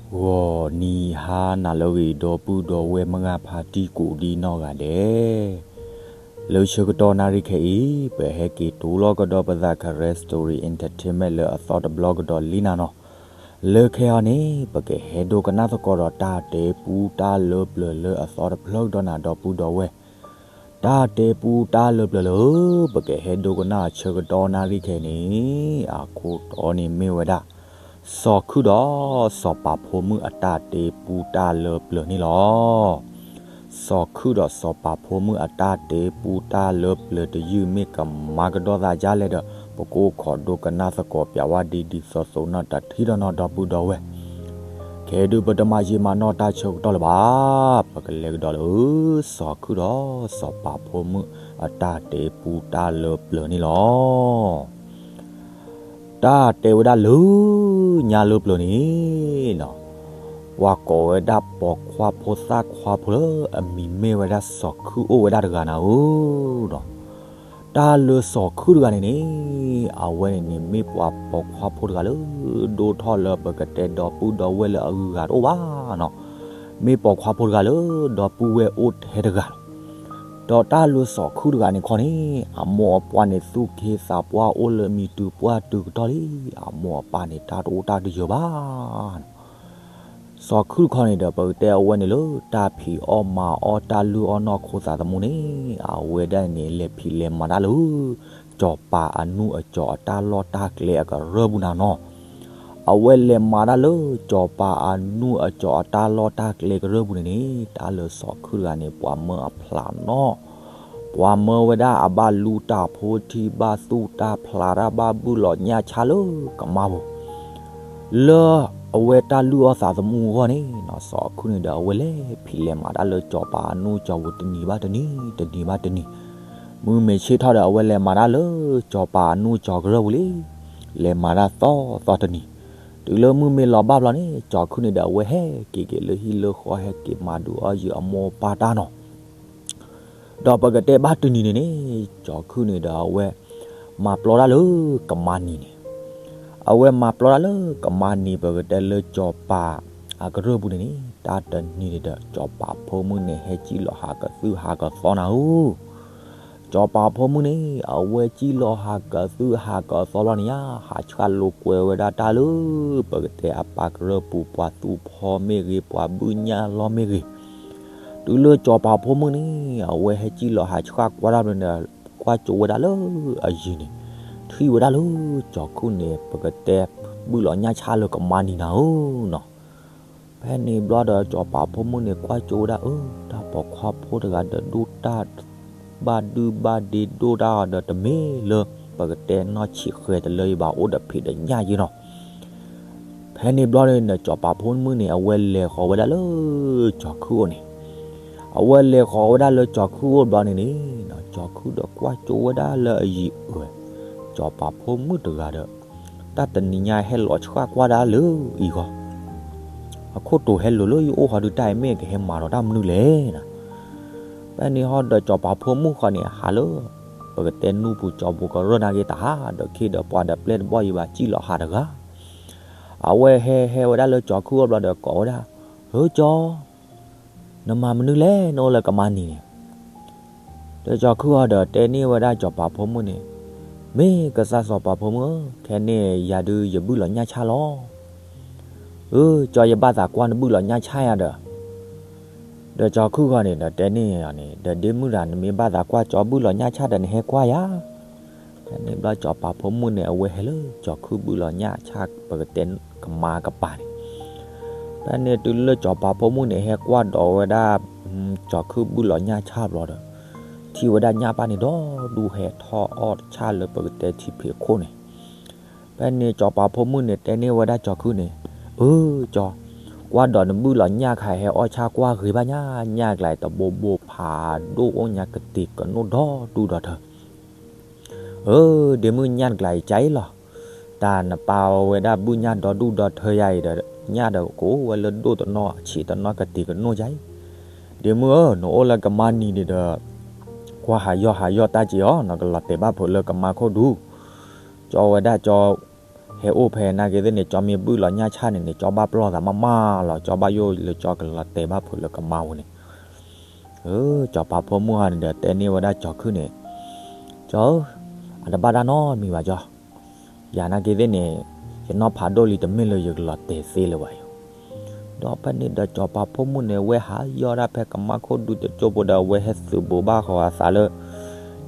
ဂီၤနံၤဟါနၤလၢအဂ့ၤ ဒီပုၢ်ဒီဝဲၢ်မုၢ်ဂၢ်ဖါတံၢ်ကိးဒံနီၢ်ဂၤဒဲး, လၢဆၢကတီၢ်နၣ်ရံၣ်ခဲအံၤ ပဟဲက့ၤတိၢ်လီၤကဒီးပသး Karen Story Entertainment လၢအသီတဘျီကဒီးလံနၤနီၤ. လၢခဲအံၤန့ၣ် ပကဟဲဒိကနၣ်သကိးဒီးတၢ်တဲပူတၢ်လၢပျၢၤလၢအသီတဖျၢၣ်ကဒီးနၤ ဒီပုၢ်ဒီဝဲၢ်. တၢ်တဲပူတၢ်လၢပျၢၤလၢ ပကဟဲဒိကနၣ်အဆၢကတီၢ်နၣ်ရံၣ်ခဲအံၤန့ၣ် အခိၣ်တီန့ၣ်မ့ၢ်ဝဲဒၣ် စီၤခုၣ်ဒီးစီၤပၤဖိမုၣ်အတၢ်တဲပူတၢ်လၢပျၢၤန့ၣ်လီၤ. စီၤခုၣ်ဒီးစီၤပၤဖိမုၣ်အတၢ်တဲပူတၢ်လၢပျၢၤတယုၢ် မ့ၢ်ကမၤကဒီးသးဒ်လဲၣ်ဒီး ပကအိၣ်ခိးဒိကနၣ်သကိးပျးဝဲဒ်ဒ်သိးသိးနီၣ်တထံၣ်ဒီးနီၣ် ဒီပုၢ်ဒီဝဲၢ်. ခဲဒုးပတမၤယံာ်မၤနီၢ်တၢ်ဆၢကတီၢ်လၢၤဘၣ်, ပကလဲၤကဒီးလၢ စီၤခုၣ်ဒီးစီၤပၤဖိမုၣ်အတၢ်တဲပူတၢ်လၢပျၢၤန့ၣ်လီၤ. တၢ်တဲဝဲဒၣ်လၢ ညါလၢပျၢၤန့ၣ်နီၤ, ပှၤကိးဝဲဒၣ်ပိာ်ခွါဖိသၣ်ခွါဖိလၢအမံၤမ့ၢ်ဝဲဒၣ်စီၤခုၣ်အိၣ်ဝဲဒၣ်တဂၤနၤဧၢနီၤ. တၢ်လၢစီၤခုၣ်တဂၤန့ၣ်န့ၣ် အဝဲန့ၣ်န့ၣ် မ့ၢ်ပှၤပိာ်ခွါဖိတဂၤလၢ ဒိၣ်ထီၣ်လၢပကတဲဒီပုၢ်ဒီဝဲၢ်လၢအဂုၤအဂၤတအိၣ်ဘၣ်နီၤ. မ့ၢ်ပိာ်ခွါဖိတဂၤလၢ ဒီပုၢ်ဝဲၢ်အိၣ်ထဲတဂၤလီၤ. ဒီးတၢ်လၢစီၤခုၣ်တဂၤန့ၣ်ခီန့ၣ် အမိၢ်အပၢ်န့ၣ်သူၣ်က့သးပှၢ်အိၣ်လၢမံၤတုၤပှၢ်တုၤကတီၢ်လံ, အမိၢ်အပၢ်န့ၣ်တၢ်တအိၣ်တၢ်တယၢၤဘၣ်နီၤ. စီၤခုၣ်တခီန့ၣ်ဒီး ပကတဲအဝဲန့ၣ်လၢ တၢ်ဖံးအီၣ်မၤအီၣ်တၢ်လုၢ်အီၣ်နီၢ်ခိသးသမူန့ၣ် အဝဲဒၣ်န့ၣ် လဲၤဖံးလဲၤမၤတၢ်လၢ စီၤပၤအနူၢ်အစီၤအတၢ်လီၢ်တၢ်ကျဲအကရၢၢ်ပူၤနၤနီၤ. အဝဲလဲၤမၤတၢ်လၢ စီၤပၤအနူၢ်အစီၤအတၢ်လီၢ်တၢ်ကျဲကရၢၢ်ပူၤန့ၣ်န့ၣ် တၢ်လၢစီၤခုၣ်တဂၤန့ၣ် ပှၤမၢအဖျးနီၣ် ပှၤမၢဝဲဒၣ်အဘၣ်လူတၢ်ဖိထံ ဘၣ်သူၣ်တၢ်ဖျးတၢ် ဘၣ်ဘုၣ်လီၤညၣ်ဆၣ်လၢကမါပူၤ လၢအဝဲတၢ်လုၢ်အီၣ်သးသမူအဂီၢ်န့ၣ်နီၤ. စီၤခုၣ်န့ၣ်ဒီး အဝဲလဲၤဖံးလဲၤမၤတၢ်လၢစီၤပၤအနူၢ်အစီၤပူၤ တနံၤဘၣ်တနံၤ တနံၤဘၣ်တနံၤ. မုၢ်မ့ၢ်ဆ့ၣ်ထီၣ်ဒီး အဝဲလဲၤမၤတၢ်လၢ စီၤပၤအနူၢ်အစီၤကရၢၢ်ပူၤလံ. လဲၤမၤတၢ်သီသီတနံၤ, တုၤလၢမုၢ်မ့ၢ်လီၤဘၣ်ဘျီန့ၣ် စီၤခုၣ်န့ၣ်ဒီး အဝဲဟဲက့ၤက့ၤလၢဟံၣ်လၢဃီ ဟဲက့ၤမၤဒုးအီၣ်ယုာ်အမိၢ်အပၢ်တၢ်နီၤ. ဒီးပကတဲဘၣ်တနံၤန့ၣ်န့ၣ် စီၤခုၣ်န့ၣ်ဒီး အဝဲမၤပျီတၢ်လၢကမါနံၤန့ၣ်, အဝဲမၤပျီတၢ်လၢကမါနံၤ ပကတဲလၢစီၤပၤအကရၢၢ်ပူၤန့ၣ်န့ၣ် တၢ်တနံၤန့ၣ်ဒီး စီၤပၤဖိမုၣ်န့ၣ် ဟဲစံၣ်လီၤဟးကသုၣ်ဟးကသီနၤဧၢ. စီၤပၤဖိမုၣ်န့ၣ် အဝဲစံၣ်လီၤဟးကသုၣ်ဟးကသီလီၤန့ၣ်ဧါ, ဟးဆှၣ်လိာ်ကွဲဝဲဒၣ်တၢ်လၢ ပကတဲအပၢ်ကရၢၢ်ပူၤ ပှၤသူၣ်ဖီမ့ၢ်ဂ့ၤ ပှၤဘုၣ်ညၣ်လီၢ်မ့ၢ်ဂ့ၤ. တုၤလၢစီၤပၤဖိမုၣ်န့ၣ် အဝဲဟဲစံၣ်လီၤဟးဆှၣ်ကွၢ်တၢ်ဘျီန့ၣ်ဒီး ကွၢ်ကၠိဝဲဒၣ်လၢအယံၤန့ၣ် ထံၣ်ဝဲဒၣ်လၢစီၤခုၣ်န့ၣ် ပကတဲဘုၣ်လီၤညၣ်ဆၣ်လၢကမါနံၤနၤဧၢနီၤ. ဖဲန့ၣ်ဘျီဒီး စီၤပၤဖိမုၣ်န့ၣ် ကွၢ်ကၠိဝဲဒၣ် အၢ တၢ်ပိာ်ခွါဖိတဂၤဒီး ဒိၣ်တၢ်ဘၣ်ဒုၣ်ဘၣ်ဒ့ဒိၣ်တၢ်ဒီး တမ့ၢ်လၢ ပကတဲနီၢ်ဆံးဃဲၤတလၢအံၤဘၣ်, အိၣ်ဒီးဖံးဒီးညၣ်ယ့နီၤ. ဖဲန့ၣ်ဘျီန့ၣ် စီၤပၤဖိမုၣ်န့ၣ် အဝဲလဲၤဃီၤဝဲဒၣ်လၢစီၤခုၣ်အိၣ်န့ၣ်, အဝဲလဲၤဃီၤဝဲဒၣ်လၢစီၤခုၣ်အိၣ်ဘျီန့ၣ်န့ၣ် စီၤခုၣ်ဒီးကွၢ်ကၠိဝဲဒၣ်လၢအယံၤအၢ, စီၤပၤဖိမုၣ်တဂၤဒီး တၢ်တနံၤညါဟဲလီၤဆှၣ်ကွၢ်ဒၣ်လၢအံၤဂီၢ်, အခိၣ်တိၤဟဲလိၤလၢယအိၣ်ဃီဒုး တၢ်အံၤမ့ၢ်ကဟဲမၤဒီးတၢ်မနုၤလဲၣ်နၤ. ဖဲန့ၣ်ဟီဒီးစီၤပၤဖိမုၣ်ဃီန့ၣ် ဟးလၢ ပကတဲနူၢ်ပူၤကၠီပူၤကရၢၢ်နာ်က့ တဟးဒီးခ့ဒီးပှၤဒီးပျဲၢ်တဘီၣ်ယံၤဘၣ် စံၣ်လီၤဟးတဂၤ. အဝဲဟဲဟဲဝဲဒၣ်လၢစီၤခုၣ်အိၣ်ဘျီဒီးကိးဝဲဒၣ်, ဧၢကၠီ နမၤမနုၤလဲၣ် နအိၣ်လၢကမါနံၤန့ၣ်. ဒီးစီၤခုၣ်အီၤဒီးတဲန့ၢ်ဝဲဒၣ်စီၤပၤဖိမုၣ်န့ၣ်, မ့ၢ်ကစၢ်စီၤပၤဖိမုၣ်ဧၢ, ခဲန့ၣ်ယၤဒုးယဘုၣ်လီၤညၣ်ဆၣ်လီၤ. အၢ ကၠီ ယဘၣ်သးကွၢ်နဘုၣ်လီၤညၣ်ဆၣ်ယၤဒီး. ဒီးစီၤခုၣ်ဃီန့ၣ်ဒီးတဲန့ၢ်အီၤန့ၣ်, ဒီးဒ့မုၣ်တဂၤ နမ့ၢ်ဘၣ်သးကွၢ်ကၠီဘုၣ်လီၤညၣ်ဆၣ်ဒီး နဟဲကွၢ်ယၤ. ဖဲန့ၣ်ဘျီစီၤပၤဖိမုၣ်န့ၣ် အဝဲဟဲလၢစီၤခုၣ်ဘုၣ်လီၤညၣ်ဆၣ် ပကတဲကမါကပၤန့ၣ်. ဖဲန့ၣ်တုၤလၢစီၤပၤဖိမုၣ်န့ၣ် ဟဲကွၢ်ဒီးဝဲဒၣ် စီၤခုၣ်ဘုၣ်လီၤညၣ်ဆၣ်ဘျီဒီး ထံၣ်ဝဲဒၣ်ညၣ်ပၢ်န့ၣ်ဒီဒူၣ် ဟဲထီၣ်အီၣ်ဆၣ်လၢပကတဲထံဖံးခိၣ်န့ၣ်. ဖဲန့ၣ်စီၤပၤဖိမုၣ်န့ၣ်တဲန့ၢ်ဝဲဒၣ်စီၤခုၣ်န့ၣ်, အၢ ကၠီ, ကွၢ်ဒီးနဘုၣ်လီၤညၣ်ခါ ဟဲအီၣ်ဆၣ်ကွၢ်ဂ့ၤဘၣ်ညါ, ညၣ်ကျါအံၤတဘိဘိဖးဒိၣ်အိၣ်ညါကတံၤကနိၣ်ဒီဒူၣ်ဒီထၢ. အၢ ဒ့မုၣ်ညၣ်ကျါအံၤကအံၤလီၤ. တၢ်နပၢ်ဝဲဒၣ်ဘုၣ်ညၣ်ဒီဒူၣ်ဒီထၢယၤအံၤဒီး ညၣ်ဒီးကအိၣ်ဝဲလၢဒိၣ်တနီၤဆံးတနီၤကတံၤကနိၣ်ယၤအံၤ. ဒ့မုၣ်ဧၢ, နအိၣ်လၢကမါနံၤန့ၣ်ဒီး ကွၢ်ဟးယီၢ်ဟးယီၢ်တၢ်က့ၤအီၤ, နကလီၤတဲာ်ဘၣ်ဖုးလၢကမါခိၣ်ဒူၣ်. ကၠီဝဲဒၣ်ကၠီ ဟဲအိၣ်ဖဲနာ်က့သ့ၣ်န့ၣ် ကၠီမ့ၢ်ဘုၣ်လီၤညၣ်ဆၣ်န့ၣ်န့ၣ် ကၠီဘၣ်ပလီၢ်သးမးမးလီၤ, ကၠီဘၣ်ယိၣ်လၢကၠီကလီၤတဲာ်ဘၣ်ဖိးလၢကမါပူၤန့ၣ်. ကၠီပာ်ဖိမုၣ်ဟီန့ၣ်ဒီးတဲန့ၢ်ဝဲဒၣ်ကၠီခုၣ်န့ၣ်, ကၠီဧၢ, အတဘၣ်တၢ်နီတမံၤဘၣ်ကၠီ, ယၤနာ်က့သ့ၣ်န့ၣ် ယနီၢ်ဖးဒိၣ်လံ တမ့ၢ်လၢယကလီၤတဲာ်သ့လၢၤဘၣ်ယိၤ. ဒီးဖဲန့ၣ်ဒီးကၠီပာ်ဖိမုၣ်န့ၣ် ဝဲဟးယီၢ်ဒၣ်ဖဲကမါခိၣ်ဒူတကၠိပူၤဒီး အဝဲဟဲသုးဘူးဘၣ်ဃီၤအသးလၢ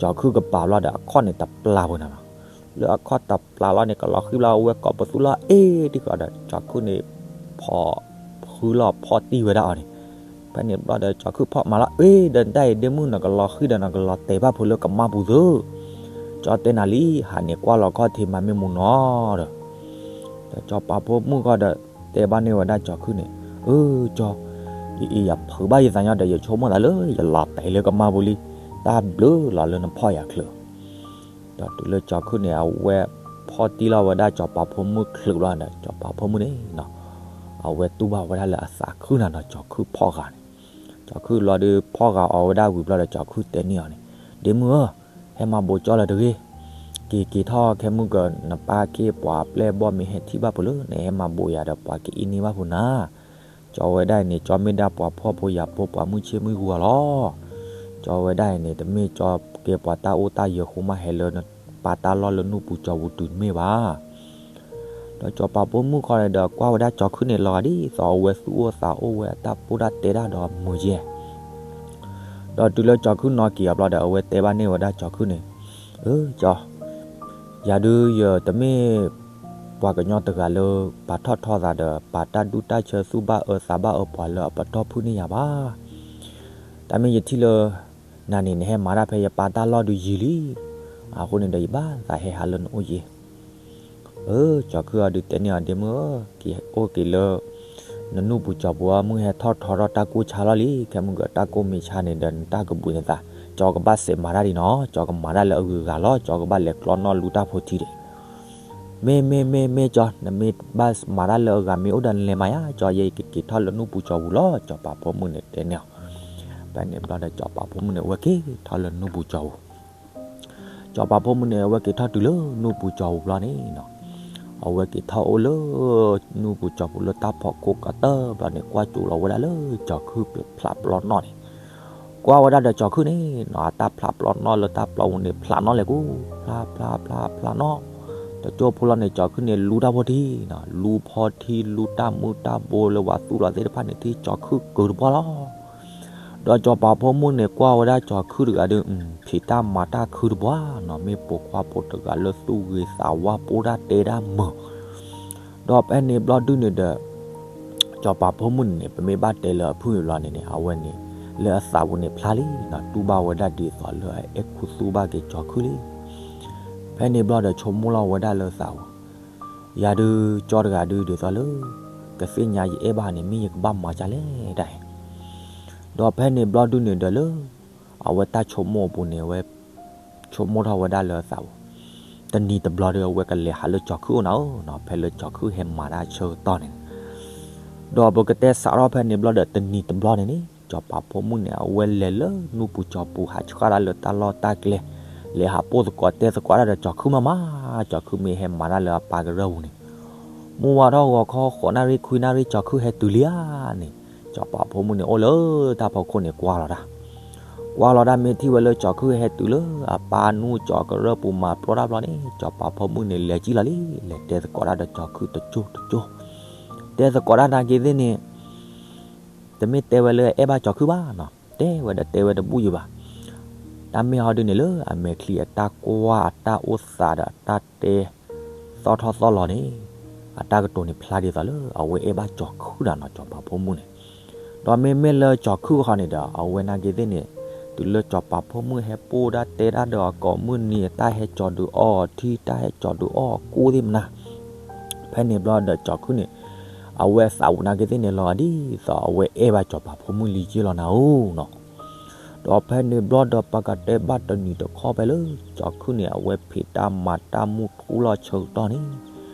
ကၠီခုၣ်ကပၤဘျီဒီး အခီၣ်န့ၣ်တပျၢ်ပူၤနၤလီၤ. လၢအခီၣ်တပျၢ်လီၤန့ၣ် ကလီၤဃံၤဘျီ အဝဲကိးပသူလီၤအ့ၣ်တံၢ်ဃီဒီး ကၠီခုၣ်န့ၣ် ဖီၣ်ဃုလီၤဖီၣ်တံၢ်ဝဲဒၣ်အီၤန့ၣ်. ဖဲန့ၣ်ဘျီဒီး ကၠီခုၣ်ဖီၣ်မၤလီၤအ့ၣ်ဒီး တၢ်အံၤဒ့မုၣ် နကလီၤဃံၤဒီးနကလီၤတဲာ်ဘၣ်ဖိးလၢကမါပူၤသု, ကၠီတဲနၤလံ, ဟးန့ၣ်ကွၢ်လီၤခီၣ်ထံးမၤမ့ၢ်မူနီၤဒီး ဒီးကၠီပာ်ဖိမုၣ်ဃီဒီး တဲဘၣ်န့ၢ်ဝဲဒၣ်ကၠီခုၣ်န့ၣ်, အၢ ကၠီ, ယအံၤယဖုးဘၣ်ယသးညီဒီး ယဆိကမိၣ်သးလၢယလီၤတဲာ်လၢကမါပူၤလံ, တၢ်ဘျုးလီၤလၢနဖီၣ်ယၤချုး. ဒီးတုၤလၢကၠီခုၣ်န့ၣ် အဝဲဖီၣ်တံၢ်လီၤဝဲဒၣ်ကၠီပာ်ဖိမုၣ်ချုးလီၤဒီး ကၠီပာ်ဖိမုၣ်န့ၣ် အဝဲတူၢ်ဘၣ်ဝဲဒၣ်လၢအသးခုနၤဒီး ကၠီခုၣ်ဖီၣ်ဂာ်န့ၣ်. ကၠီခုၣ်လီၤဒုးဖီၣ်ဂာ်အီၤဝဲဒၣ်ဝံၤဘျီဒီး ကၠီခုၣ်တဲန့ၢ်အီၤန့ၣ်, ဒ့မုၣ်ဧၢ, ဟဲမၤဘူးကၠီလၢၤတဂ့ၤ, က့ၤက့ၤထီၣ်ခဲမုၢ်က နပၢ်က့ၢ်ပှၤပျဲၢ်ဘီၣ်မ့ၢ်ဟဲထံၣ်ဘၣ်ဖိးလၢ နဟဲမၤဘူးယၤဒီး ပှၤကအံးန့ၢ်ဘၣ်ဖိးနၤ. ကၠီဝဲဒၣ်အံၤန့ၣ် ကၠီမ့ၢ်ဒၣ်ပှၤဖှီၣ်ဖိယာ်ဖိ ပှၤမုၢ်ဆ့ၣ်မုၢ်ဂီၤလီၤ. ကၠီဝဲဒၣ်အံၤန့ၣ် တမ့ၢ်ကၠီကဲပှၤတၢ်အိၣ်တၢ်ယၢၤဃိမး ဟဲလၢနပာ်တၢ်လီၢ်လၢနူၢ်ပူၤကၠီပူၤတုၤတမ့ၢ်ဘၣ်. ဒီးကၠီပာ်ဖိမုၣ်ခီန့ၣ်ဒီး ကွၢ်ဝဲဒၣ်ကၠီခုၣ်န့ၣ်လီၤဂာ်ဒ်သိး အဝဲသူၣ်အိၣ်သးအိၣ်ဝဲ အတၢ်ပီးတၢ်တဲတၢ်ဒီးမုာ်ယဲၢ်. ဒီးတုၤလၢကၠီခုၣ်နီၣ်က့ၤအီၤဘျီဒီး အဝဲတဲဘၣ်န့ၢ်ဝဲဒၣ်ကၠီခုၣ်န့ၣ်, အၢ ကၠီ, ယၤဒုးယတမ့ၢ်ပှၤကညီတဂၤလၢ ပာ်ထီၣ်ထီသးဒီး ပာ်တၢ်ဒူၣ်တၢ်ဆၢသူၣ်ဘၣ်အၢသးဘၣ်အၢပှၤလၢအပတီၢ်ဖုၣ်န့ၢ်ယၤဘၣ်. တၢ်မ့ၢ်ယထံၣ်လၢ နၤန့ၣ် နဟဲမၤတၢ်ဖဲယပာ်တၢ်လီၢ်ဒုးယံာ်လံ. အဃိန့ၣ်ဒီး ယဘၣ်သးဟဲဟးလၢနအိၣ်ယဲၢ်. အၢ ကၠီခုၣ်အီၤဒုးတဲန့ၢ်အီၤ ဒ့မုၣ်ဧၢ, က့ၤအိၣ်က့ၤလၢ နနူၢ်ပူၤကၠီပူၤဧါ, မုၢ်ဟဲထီၣ်ထီထီၣ်တၢ်ကိၢ်ဆါလီၤလံ, ခဲမုၢ်ကတၢ်ကိၢ်မ့ၢ်ဆါန့ၣ်ဒီး နတၢ်ကဘူၣ်နသး, ကၠီကဘၣ်စဲးမၤတၢ်ဒံးနီၤ, ကၠီကမၤတၢ်လၢအဂုၤအဂၤလီၤ, ကၠီကဘၣ်လဲၤကျီနီၣ်လူတၢ်ဖိထံဒဲး. မ့ၢ်မ့ၢ်မ့ၢ်မ့ၢ်ကၠီ, နမ့ၢ်ဘၣ်မၤတၢ်လၢအဂၤမ့ၢ်အိၣ်ဒီးနလဲၤမၤယါ, ကၠီယဲယကက့ၤထီၣ်လၢနူၢ်ပူၤကၠီပူၤလီၤ, ကၠီပာ်ဖိမုၣ်န့ၣ်တဲန့ၢ်အီၤ. ဖဲန့ၣ်ဘျီဒီး ကၠီပာ်ဖိမုၣ်န့ၣ် အဝဲက့ၤထီၣ်လၢနူၢ်ပူၤကၠီပူၤ ကၠီပာ်ဖိမုၣ်န့ၣ် အဝဲက့ၤထီၣ်တုၤလၢနူၢ်ပူၤကၠီပူၤဘျီန့ၣ်နီၤ, အဝဲက့ၤထီၣ်အိၣ်လၢ နူၢ်ပူၤကၠီပူၤလၢတၢ်ဖီခိၣ်ကတၢၢ်ဘျီန့ၣ် ကွၢ်ကၠိလီၤဝဲဒၣ်လၢကၠီခုၣ်ဖျးပျီနီၣ်န့ၣ်, ကွၢ်ဝဲဒၣ်ဒီးကၠီခုၣ်န့ၣ်နီၤ အတၢ်ဖျးပျီနီၣ်လၢတၢ်ပျီပူၤန့ၣ် ဖျးနီၣ်လဲၤကူ, ဖျးဖျးဖျးဖျးနီၣ်, တကၠိဖိလီၤန့ၣ် ကၠီခုၣ်န့ၣ် လူတၢ်ဖိထံနီၤ, လူဖီထံ လူတၢ်မုၢ်တၢ်ဘိလၢပှၤသူၣ်လီၤသ့ၣ်တဖၣ်န့ၣ် ထံၣ်ကၠီခုၣ်ကုာ်တပှၢ်လီၤ. ဒီးကၠီပာ်ဖိမုၣ်န့ၣ် ကွၢ်ဝဲဒၣ်ကၠီခုၣ်တဂၤဒီး ဖံးတၢ်မၤတၢ်ခုတပှၢ်နီၤ, မ့ၢ်ပိာ်ခွါဖိတဂၤလၢသူၣ်ဂ့ၤသးဝါ ပီးတၢ်တဲတၢ်မုာ်. ဒီးဖဲန့ၣ်ဘျီဒုန့ၣ်ဒီး ကၠီပာ်ဖိမုၣ်န့ၣ်န့ၣ် ပမ့ၢ်ဘၣ်တဲလၢအဖုၣ်န့ၣ်ဘျီန့ၣ်န့ၣ် အဝဲန့ၣ် လၢအသးပူၤန့ၣ်ဖျါလံနီၤ, တူၢ်ဘၣ်ဝဲဒၣ်ဒ်သိးလၢအအဲၣ်ခူသူၣ်ဘၣ်က့ၤကၠီခုၣ်လံ. ဖဲန့ၣ်ဘျီဒီး ဆိကမိၣ်လီၤဝဲဒၣ်လၢသးပူၤ, ယၤဒုးကၠီတဂၤဒုးဒ်သိးလၢ ကသ့ၣ်ညါယအဲၣ်ဘၣ်န့ၣ် မ့ၢ်ယကဘၣ်မၤဒ်လဲၣ်ဒၣ်အံၤ. ဒီးဖဲန့ၣ်ဘျီဒုန့ၣ်ဒီးလၢ အဝဲတၢ်ဆိကမိၣ်အပူၤန့ၣ် အဝဲ ဆိကမိၣ်ထီၣ်ဝဲဒၣ်လၢအသးပူၤ, တနံၤတဘျီဒီး အဝဲကလဲၤဟးလၢကၠီခုၣ်အိၣ်နၤဧၢနီၤ, ဖဲလၢကၠီခုၣ်ဟဲမၤတၢ်ဆၢကတီၢ်န့ၣ် ဒီးပကတဲစးထီၣ်ဖဲန့ၣ်ဘျီဒီး တနံၤတဘျီန့ၣ်န့ၣ် ကၠီပာ်ဖိမုၣ်န့ၣ် အဝဲလဲၤလၢနူၢ်ပူၤကၠီပူၤ ဟးဆှၣ်တၢ်လၢတၢ်လီၢ်တၢ်ကျဲ, လဲၤဟးပိာ်သကိးတဲသကိးတၢ်ဒီးကၠီခုၣ်မးမး, ကၠီခုၣ်မ့ၢ်ဟဲမၤတၢ်လၢအပၢ်ကရၢၢ်ပူၤန့ၣ်, မုၢ်ဝါထီၣ်ဂီၤခီ ဃိးနၣ်ရံၣ်ခွံနၣ်ရံၣ် ကၠီခုၣ်ဟဲတုၤလံဧါန့ၣ်, ကၠီပာ်ဖိမုၣ်န့ၣ် အိၣ်လၢတၢ်ဖီခိၣ်န့ၣ် ကွၢ်လီၤတၢ် ကွၢ်လီၤတၢ် မ့ၢ်ထံၣ်ဝဲလၢကၠီခုၣ်ဟဲတုၤလၢအပၢ်နူၢ်ကၠီကရၢၢ်ပူၤမၤပျီတၢ်ဘျီန့ၣ် ကၠီပာ်ဖိမုၣ်န့ၣ် လဲၤကံၣ်လီၤလံ, လဲၤတဲသကိးတၢ်ဒီးကၠီခုၣ်တကၠိတကၠိ, တဲသကိးတၢ်နာ်က့သ့ၣ်န့ၣ် တမ့ၢ်တဲဝဲလၢအဲၣ်ဘၣ်ကၠီခုၣ်ဘၣ်နီၤ, တဲဝဲဒီးတဲဝဲတဘူၣ်ယံၤဘၣ်. တၢ်မ့ၢ်ဟီဒုန့ၣ်လၢအမဲာ်ချံအတၢ်ကွၢ်အတၢ်အိၣ်သးဒီးအတၢ်တဲ သီၣ်ထီၣ်သီၣ်လီၤန့ၣ် အတၢ်ကတိၤန့ၣ်ဖျါဒ်သိးလၢအဝဲအဲၣ်ဘၣ်ကၠီခုၣ်နၤနီၤ ကၠီပာ်ဖိမုၣ်န့ၣ်. ဒီးမ့မ့ၢ်လၢကၠီခုၣ်ဃီန့ၣ်ဒီး အဝဲနာ်က့သ့ၣ်န့ၣ် တုၤလၢကၠီပာ်ဖိမုၣ်ဟဲပိာ်တၢ်တဲတၢ်ဒီးအကိးမုၢ်နံၤ အတၢ်ဟဲကၠီဒုးအီထံ တၢ်ဟဲကၠီဒုးအီကိၣ်သ့ၣ်မနၤ ဖဲန့ၣ်ဘျီဒီးကၠီခုၣ်န့ၣ် အဝဲအသးပူၤနာ်က့သ့ၣ်န့ၣ် လီၤဂာ်ဒ်သိးအဝဲအဲၣ်ဘၣ်ကၠီပာ်ဖိမုၣ်လံက့လီၤနၤဧိၤနီၤ. ဒီးဖဲန့ၣ်ဘျီဒီး ပကတဲဘၣ်တနံၤတခီဖဲလၢ ကၠီခုၣ်န့ၣ် အဝဲဖံးတၢ်မၤတၢ်မုၢ်ထူလီၤဆၢကတီၢ်န့ၣ်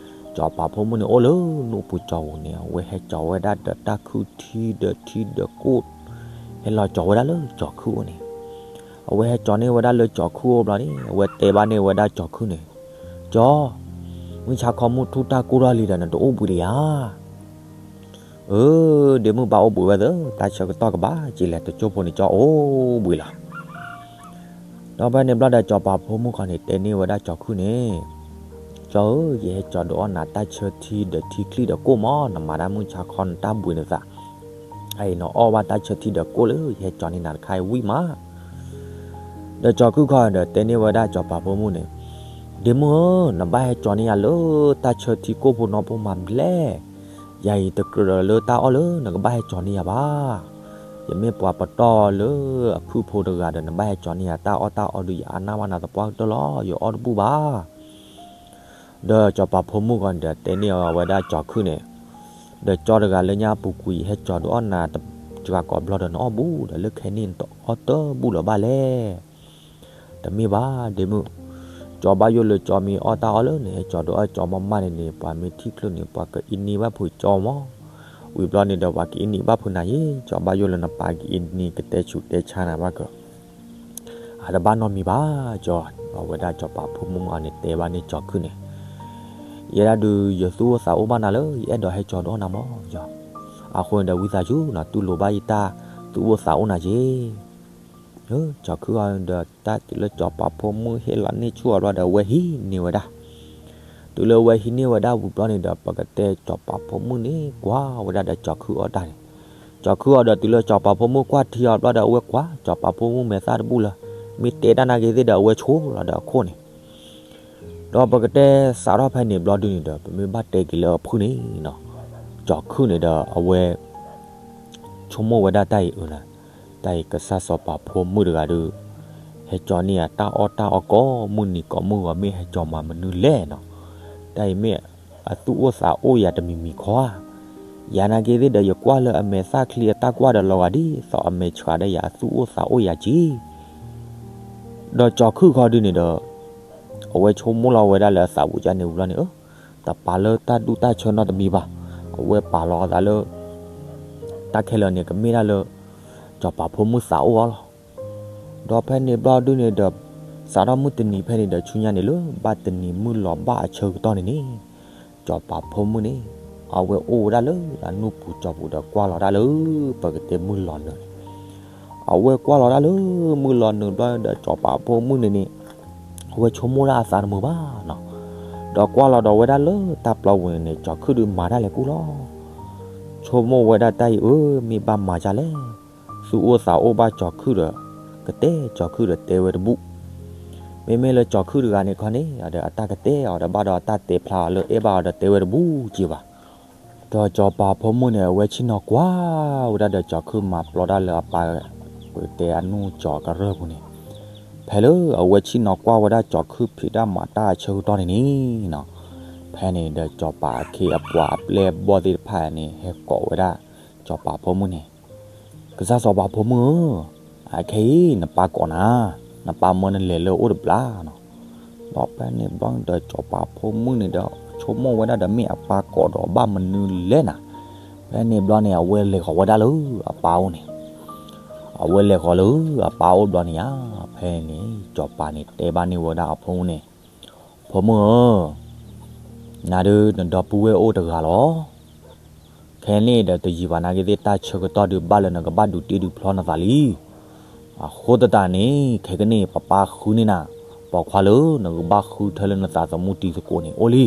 ကၠီပာ်ဖိမုၣ်န့ၣ် အိၣ်လၢနူၢ်ပူၤကၠီပူၤန့ၣ် အဝဲဟဲကၠီဝဲဒၣ်ဒီးတၢ်ခုထံဒီးထံဒီးကိၣ် ဟဲလီၤကၠီဝဲဒၣ်လၢကၠီခုၣ်အိၣ်န့ၣ်. အဝဲဟဲကၠီန့ၢ်ဝဲဒၣ်လၢကၠီခုၣ်အိၣ်ဘျီန့ၣ် အဝဲတဲဘၣ်န့ၢ်ဝဲဒၣ်ကၠီခုၣ်န့ၣ်, ကၠီ မုၢ်ဆါခီမုၢ်ထူၣ်တၢ်ကိၢ်ထီၣ်လံဒီး နတအိၣ်ဘှံးလၢၤဧါ. အၢ, ဒ့မုၣ်ဘၣ်အိၣ်ဘှံးဝဲသၢ, တၢ်ဆၢကတီၢ်ကဘၣ်က့ၤလဲၤတကၠိဖိန့ၣ် ကၠီအိၣ်ဘှံးလီၤ. ဒီးဖဲန့ၣ်ဘျီဒီး စီၤပၤဖိမုၣ်ခီန့ၣ် တဲန့ၢ်ဝဲဒၣ်စီၤခုၣ်န့ၣ်, ကၠီဧၢ, ယဟဲကၠီဒုးအီၣ်နၤတၢ်ဆၢထံဒီးထံချံဒီးကိၢ်မး, နမၤတၢ်မုၢ်ဆါခီနတၢ်ဘှံးနသး, အအံၤနအီၣ်ဘၣ်တၢ်ဆၢထံဒီးကိၢ်လၢယဟဲကၠီန့ၢ်နၤတခါအံၤဝံၣ်မး. ဒီးစီၤခုၣ်ခီဒီးတဲန့ၢ်ဝဲဒၣ်စီၤပၤဖိမုၣ်န့ၣ်, ဒ့မုၣ်ဧၢ, နဘၣ်ဟဲကၠီန့ၢ်ယၤလၢတၢ်ဆၢထံကိၢ်ဖိနီၢ်ဖိမးဘျဲၣ်, ယၤအံၤတကြၢးဒီးလၢတၢ်အီၣ်လၢနကဘၣ်ဟဲကၠီန့ၢ်ယၤဘၣ်. ယမ့ၢ်ပှၤပတီၢ်လၢအဖုၣ်ဖိတဂၤဒီး နဘၣ်ဟဲကၠီန့ၢ်ယၤတၢ်အီၣ်တၢ်အီဒီး ယအါနၢ်ဘၣ်နၤသပှၢ်ကတၢၢ်လီၤ, ယအီၣ်တဘူၣ်ဘၣ်. ဒီးစီၤပၤဖိမုၣ်ဂီၤန့ၣ်ဒီးတဲန့ၢ်အီၤဝဲဒၣ်စီၤခုၣ်န့ၣ်, ဒီးကၠီတဂၤလၢညါအပူၤကွံာ် ယဟဲကၠီဒုးအီၣ်နၤတစှၤကိးဘျီဒီး နအီၣ်ဘူးဒီး လၢခဲန့ၣ်နတအီၣ်တဘူၣ်လၢၤဘၣ်လဲၣ်. တမ့ၢ်ဘၣ်ဒ့မုၣ်, ကၠီဘၣ်ယိၣ်လၢကၠီမ့ၢ်အီၣ်တၢ်အီၣ်လၢနဟဲကၠီဒုးအီၣ်ကၠီမးမးန့ၣ်န့ၣ် ပှၤမ့ၢ်ထံၣ်ချုးန့ၣ် ပှၤကအံးနံၤဘၣ်ဖုးကၠီမး. ဝံၤဘျီန့ၣ်ဒီး ပှၤကအံးနံၤဘၣ်ဖုးနၤယ့ၢ်, ကၠီဘၣ်ယိၣ်လၢနပၢ်ကအံးနံၤကတဲဆူးတဲဆါနၤဘၣ်ကၢ အတဘၣ်နီတမံၤဘၣ်ကၠီ. အဝဲဒၣ်စီၤပၤဖိမုၣ်အီၤန့ၣ် တဲဘၣ်န့ၢ်စီၤခုၣ်န့ၣ်, ယဲဒၣ်ဒုး ယသူၣ်အိၣ်သးအိၣ်ဘၣ်နၤလၢ ယအဲၣ်ဒိးဟဲကၠီဒုးအီၣ်နၤမးကၠီ. အဃိန့ၣ်ဒီး ဝံသးစူၤနီၤ တူၢ်လိာ်ဘၣ်ယတၢ်သူၣ်အိၣ်သးအိၣ်နၤက့ၤ. စီၤခုၣ်အီၤဒီး တၢ်တုၤလၢစီၤပၤဖိမုၣ်ဟ့ၣ်လီၤန့ၢ်ဆူၣ်အီၤဘျီဒီး အဝဲဟံးန့ၢ်ဝဲဒၣ်. တုၤလၢအဝဲဟံးန့ၢ်ဝဲဒၣ်ဝံၤဘျီန့ၣ်ဒီး ပကတဲစီၤပၤဖိမုၣ်န့ၣ် ကွၢ်ဝဲဒၣ်ဒီးစီၤခုၣ်အီၣ်တၢ်န့ၣ်, စီၤခုၣ်အီၤဒီး တုၤလၢစီၤပၤဖိမုၣ်ကွၢ်ထံအီၤဘျီဒီး အဝဲကွၢ် စီၤပၤဖိမုၣ်မဲာ်သၣ်တဘူၣ်လၢ မ့ၢ်တဲတၢ်နာ်က့ၤသ့ၣ်ဒီး အဝဲဆိလီၤဒီးအခိၣ်န့ၣ်. ဒီးပကတဲစးထီၣ်ဖဲန့ၣ်ဘျီဒုန့ၣ်ဒီး ပမ့ၢ်ဘၣ်တဲက့ၤလၢအဖုၣ်န့ၣ်နီၤ, စီၤခုၣ်န့ၣ်ဒီး အဝဲ ဆိကမိၣ်ဝဲဒၣ်တၢ်အံၤအၢနၤ, တၢ်အံၤကစၢ်စီၤပၤဖိမုၣ်တဂၤဒီး ဟဲကၠီန့ၢ်ယၤတၢ်အီၣ်တၢ်အီကိးမုၢ်နံၤကိးမုၢ်ဂီၤ မ့ၢ်ဟဲကၠီမၤမနုၤလဲၣ်နီၤ. တၢ်အံၤမ့ၢ်အသူၣ်အိၣ်သးအိၣ်ယၤတမံၤမံၤခီဧါ. ယၤနာ်က့ၤသ့ၣ်ဒီး ယကွၢ်လၢအမဲာ်သၣ်ချံအတၢ်ကွၢ်ဒီး လီၤဂာ်ဒ်သိးအမဲာ်ဆှးဒီးယၤ အသူၣ်အိၣ်သးအိၣ်ယၤက့ၤ ဒီးစီၤခုၣ်ခီဒုန့ၣ်ဒီး အဝဲဆိကမိၣ်လီၤဝဲဒၣ်လၢအသးပူၤကၢ်န့ၣ်ဝံၤလီၤန့ၣ် အၢ တပာ်လၢတၢ်ဒူၣ်တၢ်ဆၢနီတမံၤဘၣ်. အဝဲပာ်လီၤအသးလၢ တၢ်ခဲလၢာ်န့ၣ် ကမ့ၢ်ဒၣ်လၢ စီၤပၤဖိမုၣ်သးအိၣ်အီၤလီၤ. ဒီးဖဲန့ၣ်ဘျီဒုန့ၣ်ဒီး စးထီၣ်မုၢ်တနံၤဖဲန့ၣ်ဒီး ဆူညါန့ၣ်လၢ ဘၣ်တနံၤမုၢ်လီၤဘၣ်အဆၢကတီၢ်န့ၣ်န့ၣ် စီၤပၤဖိမုၣ်န့ၣ် အဝဲအိၣ်ဝဲဒၣ်လၢအနူၢ်ပူၤကၠီပူၤဒီးကွၢ်လီၤဒၣ်လၢ ပကတဲမုၢ်လီၤနုာ်န့ၣ် အဝဲကွၢ်လီၤဒၣ်လၢမုၢ်လီၤနုာ်ဘျီဒီး စီၤပၤဖိမုၣ်န့ၣ်န့ၣ် အဝဲဆိကမိၣ်ဒၣ်အသးတမုာ်ဘၣ်နီၤ. ဒီးကွၢ်လီၤဒီးဝဲဒၣ်လၢတၢ်ပျီပူၤန့ၣ်န့ၣ် စီၤခုၣ်ဒုးမၤတၢ်လဲၤကူၣ်လီၤ. ဆိကမိၣ်ဝဲဒၣ်တၢ်အံၤ အၢ မ့ၢ်ဘၣ်မၤဒ်လဲၣ်. သူၣ်အိၣ်သးအိၣ်ဘၣ်စီၤခုၣ်ဒီး ကတဲစီၤခုၣ်ဒီးတဲဝဲတဘူၣ်. မ့မ့ၢ်လၢစီၤခုၣ်တဂၤန့ၣ်ခီန့ၣ် ဒီးအတၢ်ကတဲအီၤဒီးဘၣ်ဒီးအတၢ်တဲဖျါအီၤလၢအဲၣ်ဘၣ်အီၤဒီးတဲဝဲတဘူၣ်က့ၤဘၣ်. ဒီးစီၤပၤဖိမုၣ်န့ၣ် အဝဲဆ့ၣ်နီၤကွၢ်ဝဲဒၣ်ဒီးစီၤခုၣ်မၤပျီတၢ်လၢအပၢ် ပကတဲအနူၢ်ကၠီကရၢၢ်ပူၤန့ၣ် ဖဲလၢအဝဲဆ့ၣ်နီၤကွၢ်ဝဲဒၣ်စီၤခုၣ်ဖံးတၢ်မၤတၢ်အဆၢကတီၢ်န့ၣ်န့ၣ်နီၤ ဖဲန့ၣ်ဒီးစီၤပၤအခ့အပှၤအပျဲၢ်အဘီၣ်သ့ၣ်တဖၣ်န့ၣ် ဟဲကိးဝဲဒၣ် စီၤပၤဖိမုၣ်န့ၣ် ကစၢ်စီၤပၤဖိမုၣ်ဧၢ, အခဲအံၤနပၢ်ကိးနၤ, နပၢ်မၢနလဲၤလၢအအိၣ်တဘျီနီၤ. ဒီးဖဲန့ၣ်ဘျီန့ၣ်ဒီးစီၤပၤဖိမုၣ်န့ၣ်ဒီး ဆိကမိၣ်ဝဲဒၣ်ဒီးမ့ၢ်အပၢ်ကိးဒီးဘၣ်မနုၤလဲၣ်နၤ. ဖဲန့ၣ်ဘျီန့ၣ် အဝဲလဲၤဃီၤဝဲဒၣ်လၢအပၢ်အိၣ်န့ၣ် အဝဲလဲၤဃီၤလၢအပၢ်အိၣ်ဘျီန့ၣ်ဧါ. ဖဲန့ၣ် စီၤပၤန့ၣ်တဲဘၣ်န့ၢ်ဝဲဒၣ်အဖိမုၣ်န့ၣ်, ဖိမုၣ်ဧၢ, နၤဒုးနဒီပုၢ်ဝဲၢ်အိၣ်တဂၤလီၤ. ခဲန့ၣ်ဒီးတယံာ်ဘၣ်နာ်က့သ့ၣ် တၢ်ဆၢကတီၢ်ဒုးဘၣ်လၢနကဘၣ်ဒုးတ့ဒုးဖျီနသးလံ. အဃိသတးန့ၣ် ခဲကနံၣ်အံၤ ပၢ်ပၢ်ဃုန့ၢ်နၤ ပိာ်ခွါလၢနကဘၣ်ဃုထၢလၢနသးသမူတံၤသကိးန့ၣ်အိၣ်လံ.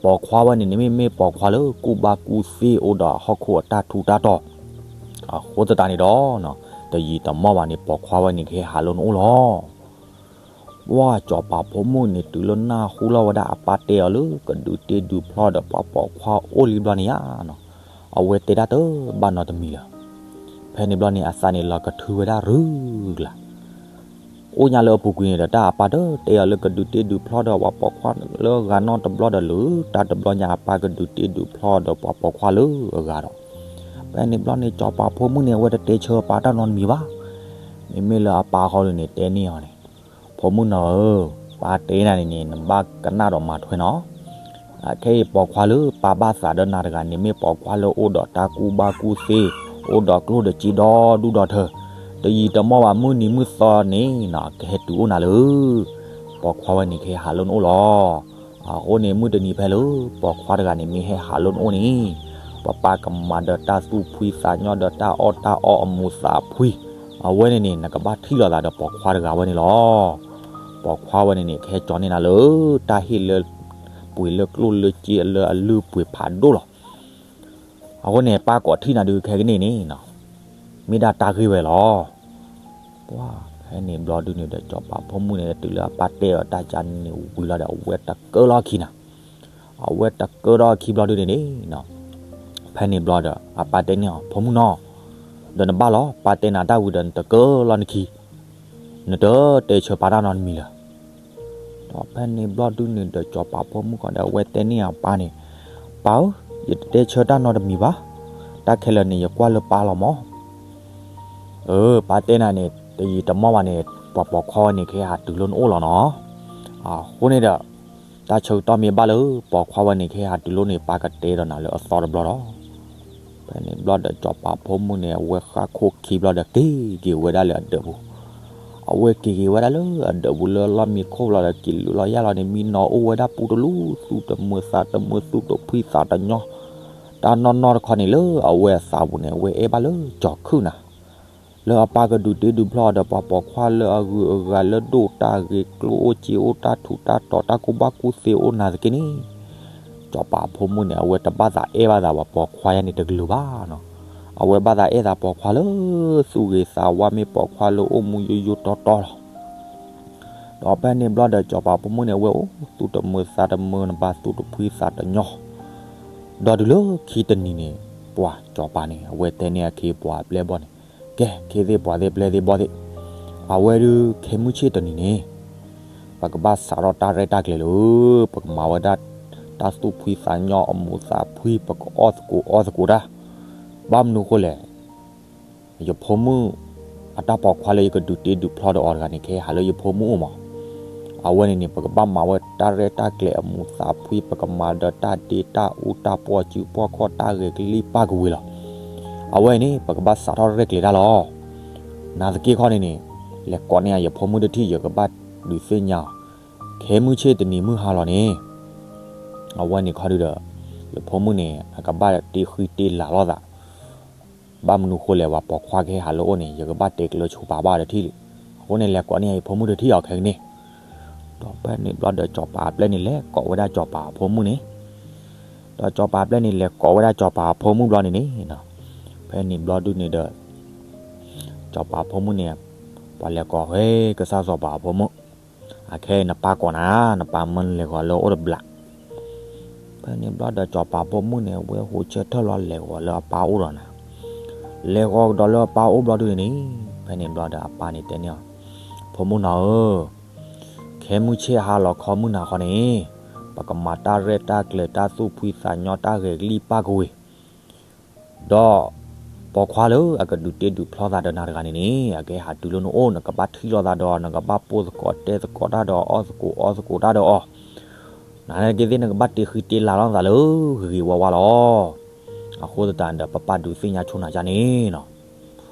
ပိာ်ခွါဝဲန့ၣ်န့ၣ်မ့ၢ်မ့ၢ်ပိာ်ခွါလၢကူၣ်ဘၣ်ကူၣ်သ့အိၣ်ဒီးဟီၣ်ခိၣ်အတၢ်ထူးတၢ်တီၤ, အဃိသတးန့ၣ်ဒီး တယံာ်တမီၢ်ဘၣ်န့ၣ် ပိာ်ခွါဝဲန့ၣ်ကဟဲဟးလၢနအိၣ်လီၤ. ပှၢ်စီၤပၤဖိမုၣ်န့ၣ် တုၤလၢနၢ်ဟူလီၤဝဲဒၣ်အပၢ်တဲအီၤလၢကဒုးတ့ဒုးဖျီဒီးပှၤပိာ်ခွါအိၣ်လံဘျီန့ၣ်ဧါ, အဝဲတဲတၢ်တဘၣ်နီတမံၤလၢၤ. ဖဲန့ၣ်ဘျီန့ၣ် အသးန့ၣ်လီၤကထုဝဲဒၣ်ရုၢ်ကလာ် အိၣ်ညါလၢအပူၤကွံာ်န့ၣ်ဒီး တၢ်အပၢ်ဒီးတဲအီၤလၢကဒုးတ့ဒုးဖျီဒီးပှၤပိာ်ခွါလၢဂၤနီတဘျီဒီးလၢတၢ်တဘျီညါအပၢ်ကဒုးတ့ဒုးဖျီဒီးပှၤပိာ်ခွါလၢအဂၤဒီး ဖဲန့ၣ်ဘျီန့ၣ် စီၤပၤဖိမုၣ်န့ၣ် အဝဲတတဲဆၢအပၢ်တၢ်နီတမံၤဘၣ်. မ့မ့ၢ်လၢအပၢ်ဃီဒုးန့ၣ် တဲန့ၢ်အီၤန့ၣ်, ဖိမုၣ်နီၤဧၢ, ပၢ်တဲနၤန့ၣ်န့ၣ် နဘၣ်ကနၣ်ဒီးမၤထွဲနီၤ. အခဲအံၤပိာ်ခွါလၢပၢ်ဘၣ်သးဒီးနၤတဂၤန့ၣ် မ့ၢ်ပိာ်ခွါလၢအိၣ်ဒီးတၢ်ကူၣ်ဘၣ်ကူၣ်သ့, အိၣ်ဒီးကျိၣ်ဒီးစ့ဒီဒူၣ်ဒီထၢ, တယံာ်တမီၢ်ဘၣ် မုၢ်နံၤမုၢ်သီန့ၣ်နီၤ ကဟဲတုၤအိၣ်နၤလၢ ပိာ်ခွါဝဲန့ၣ်ကဟဲဟးလၢနအိၣ်လီၤ. အဃိန့ၣ် မုၢ်တနံၤဖဲလၢ ပိာ်ခွါတဂၤန့ၣ် မ့ၢ်ဟဲဟးလိနအိၣ်န့ၣ်, ပပၢ်ကမၤဒီးတၢ်သူၣ်ဖှံသးညီဒီးတၢ်အီၣ်တၢ်အီအမူးသးဖှံ, အဝဲန့ၣ်န့ၣ် နကဘၣ်ထံၣ်လိာ်သးဒီးပိာ်ခွါတဂၤဝဲန့ၣ်လီၤ. ပိာ်ခွါဝဲန့ၣ်န့ၣ် ကဟဲကၠီန့ၢ်နၤလၢ တၢ်ဟ့ၣ်လၢ ပှ့ၤလၢကျိၣ်လၢစ့လၢအလုၢ်အပှ့ၤဖးဒိၣ်လီၤ. အဃိန့ၣ် ပၢ်ကိးထံၣ်နၤဒုးခဲကနံၣ်န့ၣ်, မ့ၢ်ဒၣ်တၢ်ဂ့ၢ်ဝဲလီၤ. ပှၤဖဲန့ၣ်ဘျီဒုန့ၣ်ဒီး စီၤပၤဖိမုၣ်န့ၣ် တုၤလၢအပၢ်တဲအီၤတၢ်ကန့ၣ်ဝံၤလီၤဒီး အဝဲတကၢလီၢ်ခံနၤ, အဝဲတကၢထီၣ်ခံဘျီဒုန့ၣ်န့ၣ်, ဖဲန့ၣ်ဘျီဒီး အပၢ်တဲန့ၢ်အီၤ ဖိမုၣ်နီၤ, ဒီးနဘၣ်လီၤ, ပၢ်တဲနၤတၢ်ဝံၤဒီး နတကၢလီၢ်နခံ, နတတဲဆၢပၢ်တၢ်နီတမံၤလၢၤ. ဒီးဖဲန့ၣ်ဘျီဒုန့ၣ်ဒီး စီၤပၤဖိမုၣ်ခီဒီး အဝဲတဲန့ၢ်အပၢ်န့ၣ်, ပၢ်ဧၢ, ယတတဲဆၢတၢ်နီတမံၤဘၣ်, တၢ်ခဲလၢာ်န့ၣ် ယကွၢ်လၢပၢ်လီၤမး. အၢ ပၢ်တဲနၤန့ၣ် တယံာ်တမီၢ်ဘၣ်န့ၣ် ပှၤပိာ်ခွါဝဲန့ၣ် ကဟဲဟးတုၤလၢနအိၣ်လီၤနီၤ. အဃိန့ၣ်ဒီး တၢ်ဆၢကတီၢ်မ့ၢ်ဘၣ်လၢ ပိာ်ခွါဝဲန့ၣ် ကဟဲဟးတုၤလၢန့ၣ် ပၢ်ကတဲဒီးနၤလၢအသီတဘျီဒီး ဖဲန့ၣ်ဘျီဒီး စီၤပၤဖိမုၣ်န့ၣ် အဝဲဃၣ်ခိၣ်ခံဘျီဒီး က့ၤက့ၤဝဲဒၣ်လၢအဒၢးပူၤ. အဝဲက့ၤက့ၤဝဲဒၣ်လၢအဒၢးပူၤလၢလီၢ်မံခိၣ်ဘျီဒီး က့ၤလၢလီၤယၢ်လီၤန့ၣ် မံနီၤအိၣ်ဝဲဒၣ်ပူတလူ သူၣ်တမုာ်သးတမုာ် သူၣ်တဖှံသးတညီ, တၢ်နီၢ်နီၢ်တခီန့ၣ်လၢအဝဲအသးပူၤန့ၣ် အဝဲအဲၣ်ဘၣ်လၢကၠီၤခုၣ်နၤ လၢအပၢ်ကဒုးတ့ဒုးဖျီဒီး ပှၤပိာ်ခွါလၢအဂုၤအဂၤလၢဒိၣ်တၢ်ဂ့ၤ ကျိၣ်အိၣ်စ့အိၣ် တၢ်ထူးတၢ်တီၤတၢ်ကူၣ်ဘၣ်ကူၣ်သ့အိၣ်နၤသက့န့ၣ်, စီၤပၤဖိမုၣ်န့ၣ် အဝဲတဘၣ်သးအဲၣ်ဘၣ်သးပှၤပိာ်ခွါယါန့ၣ်တကလုာ်ဘၣ်နီၤ. အဝဲဘၣ်သးအဲၣ်သးပိာ်ခွါလၢ သူၣ်ဂ့ၤသးဝါ မ့ၢ်ပိာ်ခွါလၢအိၣ်မူယိယိတီတီလီၤ. ဒီးဖဲန့ၣ်ဘျီဒီး စီၤပၤဖိမုၣ်န့ၣ် အဝဲအိၣ်သူၣ်တမုာ်သးတမုာ် နဘၣ်သူၣ်တဖှံသးတညီ, ဒီးတုၤလၢခံတနံၤန့ၣ် ပှၤစီၤပၤန့ၣ် အဝဲတဲန့ၢ်အခ့အပှၤအပျဲၢ်အဘီၣ်န့ၣ်, ကဲ ခ့သ့ၣ်ပှၤသ့ၣ်ပျဲၢ်သ့ၣ်ဘီၣ်သ့ၣ်, အဝဲဒုးခဲမုၢ်ဆ့ၣ်တနံၤန့ၣ် ပကဘၣ်စးထီၣ်တၢ်ရဲၣ်တၢ်ကျဲၤလၢ ပကမၤဝဲဒၣ် တၢ်သူၣ်ဖှံသးညီအမူးသးဖှံ ပကအီၣ်သကိးအီသကိးတၢ်, ဘၣ်မနုၤဃိလဲၣ် ယဖိမုၣ် အတၢ်ပိာ်ခွါလၢယကဒုးတ့ဒုးဖျီဒီးအီၤတဂၤန့ၣ် ကဟဲဟးလၢယဖိမုၣ်အိၣ်မး. အဝဲန့ၣ်န့ၣ် ပကဘၣ်မၤဝဲတၢ်ရဲၣ်တၢ်ကျဲၤအမူးသးဖှံ ပကမၤဒီးတၢ်ဒ့တၢ်အူတၢ်ပီၣ်စုပီၣ်ခီၣ် တၢ်ဂဲၤကလံၣ်ပၢ်ကဝ့ၤလီၤ. အဝဲန့ၣ် ပကဘၣ်စးထီၣ်ရဲၣ်ကျဲၤတၢ်လီၤ. နာ်သက့ခီန့ၣ်န့ၣ် လဲၤကိးန့ၢ်ယဖိမုၣ်တထံၣ် ယကဘၣ်ဒုးသ့ၣ်ညါအီၤ, ခဲမုၢ်ဆ့ၣ်တနံၤမုၢ်ဟါလီၤန့ၣ် အဝဲန့ၣ်ခီဒုဒီး ယဖိမုၣ်န့ၣ် အကဘၣ်တ့ဃံတ့လၤလိာ်သး, ဘၣ်မနုၤဃိလဲၣ် ပှၤပိာ်ခွါကဟဲဟးလၢအအိၣ်န့ၣ် ယကဘၣ်တဲကျၢၤဆိပာ်ဘၣ်ဒီးထံၣ်လံ. အဃိန့ၣ် လဲၤကိးန့ၢ်ယဖိမုၣ်တထံၣ်အီၤခဲကနံၣ်, ဒီးဖဲန့ၣ်ဘျီဒီး စီၤပၤအပျဲၢ်န့ၣ် လဲၤကိးဝဲဒၣ်စီၤပၤအဖိမုၣ်န့ၣ်, ဒီးစီၤပၤအပျဲၢ်န့ၣ် လဲၤကိးဝဲဒၣ်စီၤပၤအဖိမုၣ်ဘျီန့ၣ်န့ၣ်, ဖဲန့ၣ်ဘျီဒုန့ၣ်ဒီး စီၤပၤအဖိမုၣ်န့ၣ် ပှၤလဲၤကိးဝဲ ကစၢ်စီၤပၤအဖိမုၣ်, အခဲအံၤနပၢ်ကိးနၤ, နပၢ်မၢလဲၤဂီၤလၢအအိၣ်တဘျီ. ဖဲန့ၣ်ဘျီဒီး စီၤပၤဖိမုၣ်န့ၣ် အဝဲဟိးဆၢထၢၣ်လီၤ လဲၤဂီၤလၢအပၢ်အိၣ်ဒီးနၤ, လဲၤဂီၤကဒီးလၢအပၢ်အိၣ်ဘျီဒုန့ၣ်န့ၣ်, ဖဲန့ၣ်ဘျီဒီးအပၢ်န့ၣ်တဲန့ၢ်အီၤ, ဖိမုၣ်နီၤဧၢ, ခဲမုၢ်ဆ့ၣ်ဟါလီၤခီမုၢ်နၤခီန့ၣ်, ပကမၤတၢ်ရဲၣ်တၢ်ကျဲၤ တၢ်သူၣ်ဖှံသးညီ တၢ်ဂဲၤကလံၣ်ပၢ်ကဝ့ၤ ဒီးပိာ်ခွါလၢအကဒုးတ့ဒုးဖျီသးဒီးနၤတဂၤန့ၣ်န့ၣ် အကဟဲဟးတုၤလၢနအိၣ် နကဘၣ်ထံၣ်လိာ်သးဒီး နကဘၣ်ပိာ်သကိးတဲသကိးတၢ်ဒီး အီၣ်သကိးအီသကိးတၢ်ဒီးအီၤ, နၤန့ၣ်က့သ့ၣ် နကဘၣ်တ့ဃံတ့လၤလိာ်သးလၢဂ့ၤဂ့ၤဝါဝါလီၤ. အဃိသတးန့ၣ်ဒီး ပပၢ်ဒုးသ့ၣ်ညါဆိနၤယါန့ၣ်နီၤ.